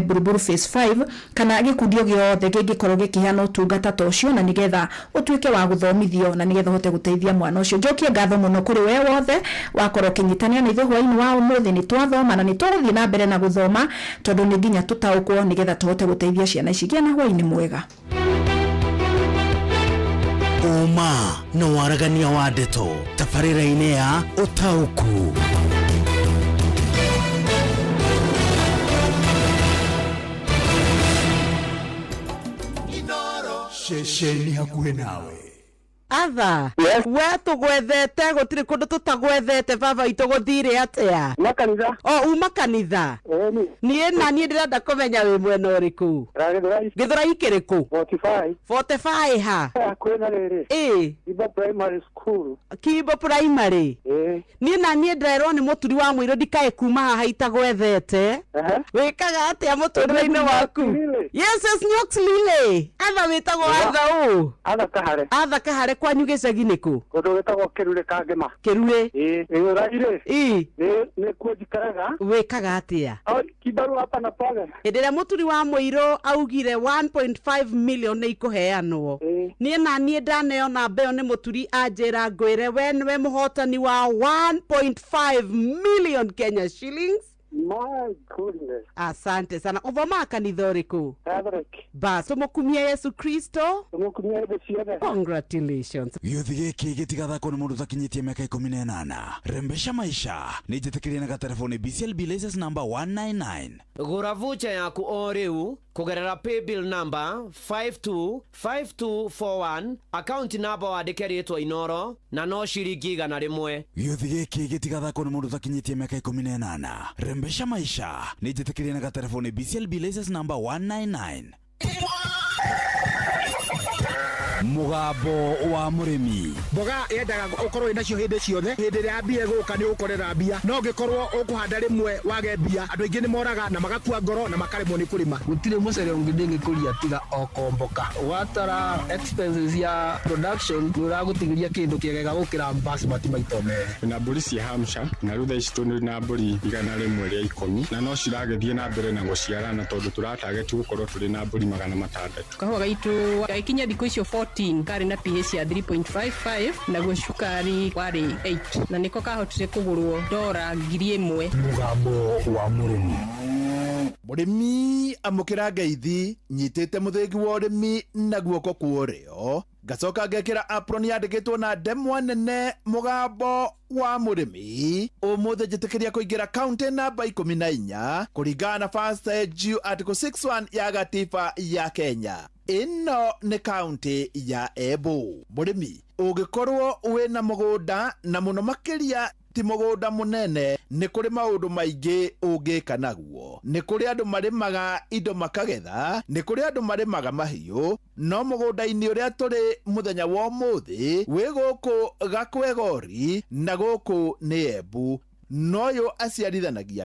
Buruburu Phase 5, kana gĩkundi o gĩothe kĩngĩkorwo gĩkĩheana ũtungata ta ũcio, na nĩgetha ũtuĩke wa gũthomithio na nĩgetha ũhote gũteithia mwana ũcio. Njokie ngatho mũno kũrĩ we wothe wakorwo ũkĩnyitanĩra na ithuĩ hwaĩ-inĩ wa ũmũthĩ. Nĩ twathoma na nĩ tũgũthiĩ na mbere na gũthoma, tondũ nĩ nginya tũtaũkwo nĩgetha tũhote gũteithia ciana ici. Gĩa na hwaĩ-inĩ mwega. Ũma na waragania wa ndeto tabarĩra-inĩ ya ũtaũku. Ceceni hakuhĩ nawe. Atha we tũgwethete gũtirĩ kũndũ tũtagwethete baba witũ gũthire atĩa? Makanitha. O uma kanitha. Niĩ na niĩ ndĩrenda kũmenya wĩ mwena ũrĩkũ. Gĩthũrai kĩrĩkũ? 45. 45 ha? Hakuhĩ na rĩrĩ. Ĩ. Kimbo Primary School. Kimbo Primary. Niĩ na niĩ ndĩrerwo nĩ mũturi wa mũirũ ndikae kuma haha itagwethete. Wĩkaga atĩa mũtũrĩre-inĩ waku? Yes, yes, Nyox Lily. Atha wĩtagwo Atha ũ? Atha Kahare. Atha Kahare kwanyu gĩcagi nĩkũ? Kũndũ gwĩtagwo Kĩrurĩ Kangĩma. Kĩrurĩ. Ĩĩ. Gĩthũrai rĩ. Ĩ. Nĩ kuo njikaraga. Wĩkaga atĩa? Kibarua hapa na pale. Hĩndĩ ĩrĩa mũturi wa mũirũ augire 1.5 million nĩ ikũheanwo, niĩ na niĩ ndaneo namba ĩyo nĩ mũturi anjĩra ngwĩre we nĩwe mũhotani wa 1.5 million Kenya shillings. My goodness. Asante sana. Ũthomaga kanitha ũrĩkũ? Catholic. Bas, tũmũkumie Yesu Kristo. Tũmũkumie hĩndĩ ciothe. Congratulations. Gĩũthi gĩkĩ gĩtigathakwo nĩ mũndũ ũtakinyĩtie mĩaka 18. Rembesha maisha nĩ njĩtĩkĩrie na gatelefoni BCLB license number 199. Gũra vucha yaku o rĩu kũgerera paybill number 525241 akaunti namba wandĩke rĩtwa Inoro na no ciringi 100. Gĩũthi gĩkĩ gĩtigathakwo nĩ mũndũ ũtakinyĩtie mĩaka 18. Rembesha maisha nĩ njĩtĩkĩrie na gatelefoni BCLB license number 199. Mũgambo wa mũrĩmi. Mboga yendaga ũkorwo wĩnacio hĩndĩ ciothe, hĩndĩ ĩrĩa mbia ĩgũka nĩ ũgũkorera mbia, no ũngĩkorwo ũkũhanda rĩmwe wage mbia, andũ aingĩ nĩ moraga na magakua ngoro na makaremwo nĩ kũrĩma. Gũtirĩ mũcere ũngĩ ndĩngĩkũria tiga o komboka. Watara expenses ya production nĩ ũragũtigĩria kĩndũ kĩega gũkĩra basmati maita merĩ. Na mbũri cia Hampshire na rĩu thaa ici tũrĩ na mbũri 110 na no ciragĩthiĩ na mbere na gũciarana tondũ tũratageti gũkorwo tũrĩ na mbũri 600. Kahũa gaitũ gagĩkinya thikũ icio 14 karĩ na pH ya 3.55 naguo cukari warĩ 8 na nĩko kahotire kũgũrwo dora 1000. Mũgambo wa mũrĩmi. Mũrĩmi amũkĩra ngeithi nyitĩte mũthĩgi wa ũrĩmi na guoko kwa ũrĩo, ngacoka ngekĩra apron yandĩkĩtwo na ndemwa nene mũgambo wa mũrĩmi. Ũmũthĩ njĩtĩkĩria kũingĩra kaunti namba 14 kũringana na First Due Article 61 ya gatiba ya Kenya. Ĩno nĩ kaunti ya Embu. Mũrĩmi ũngĩkorwo wĩna mũgũnda na mũno makĩria ti mũgũnda mũnene, nĩ kũrĩ maũndũ maingĩ ũngĩka naguo. Nĩ kũrĩ andũ marĩmaga indo makagetha, nĩ kũrĩ andũ marĩmaga mahiũ, no mũgũnda-inĩ ũrĩa tũrĩ mũthenya wa ũmũthĩ wĩ gũkũ Gakwegori na gũkũ nĩ Embu. Noyũ aciarithanagia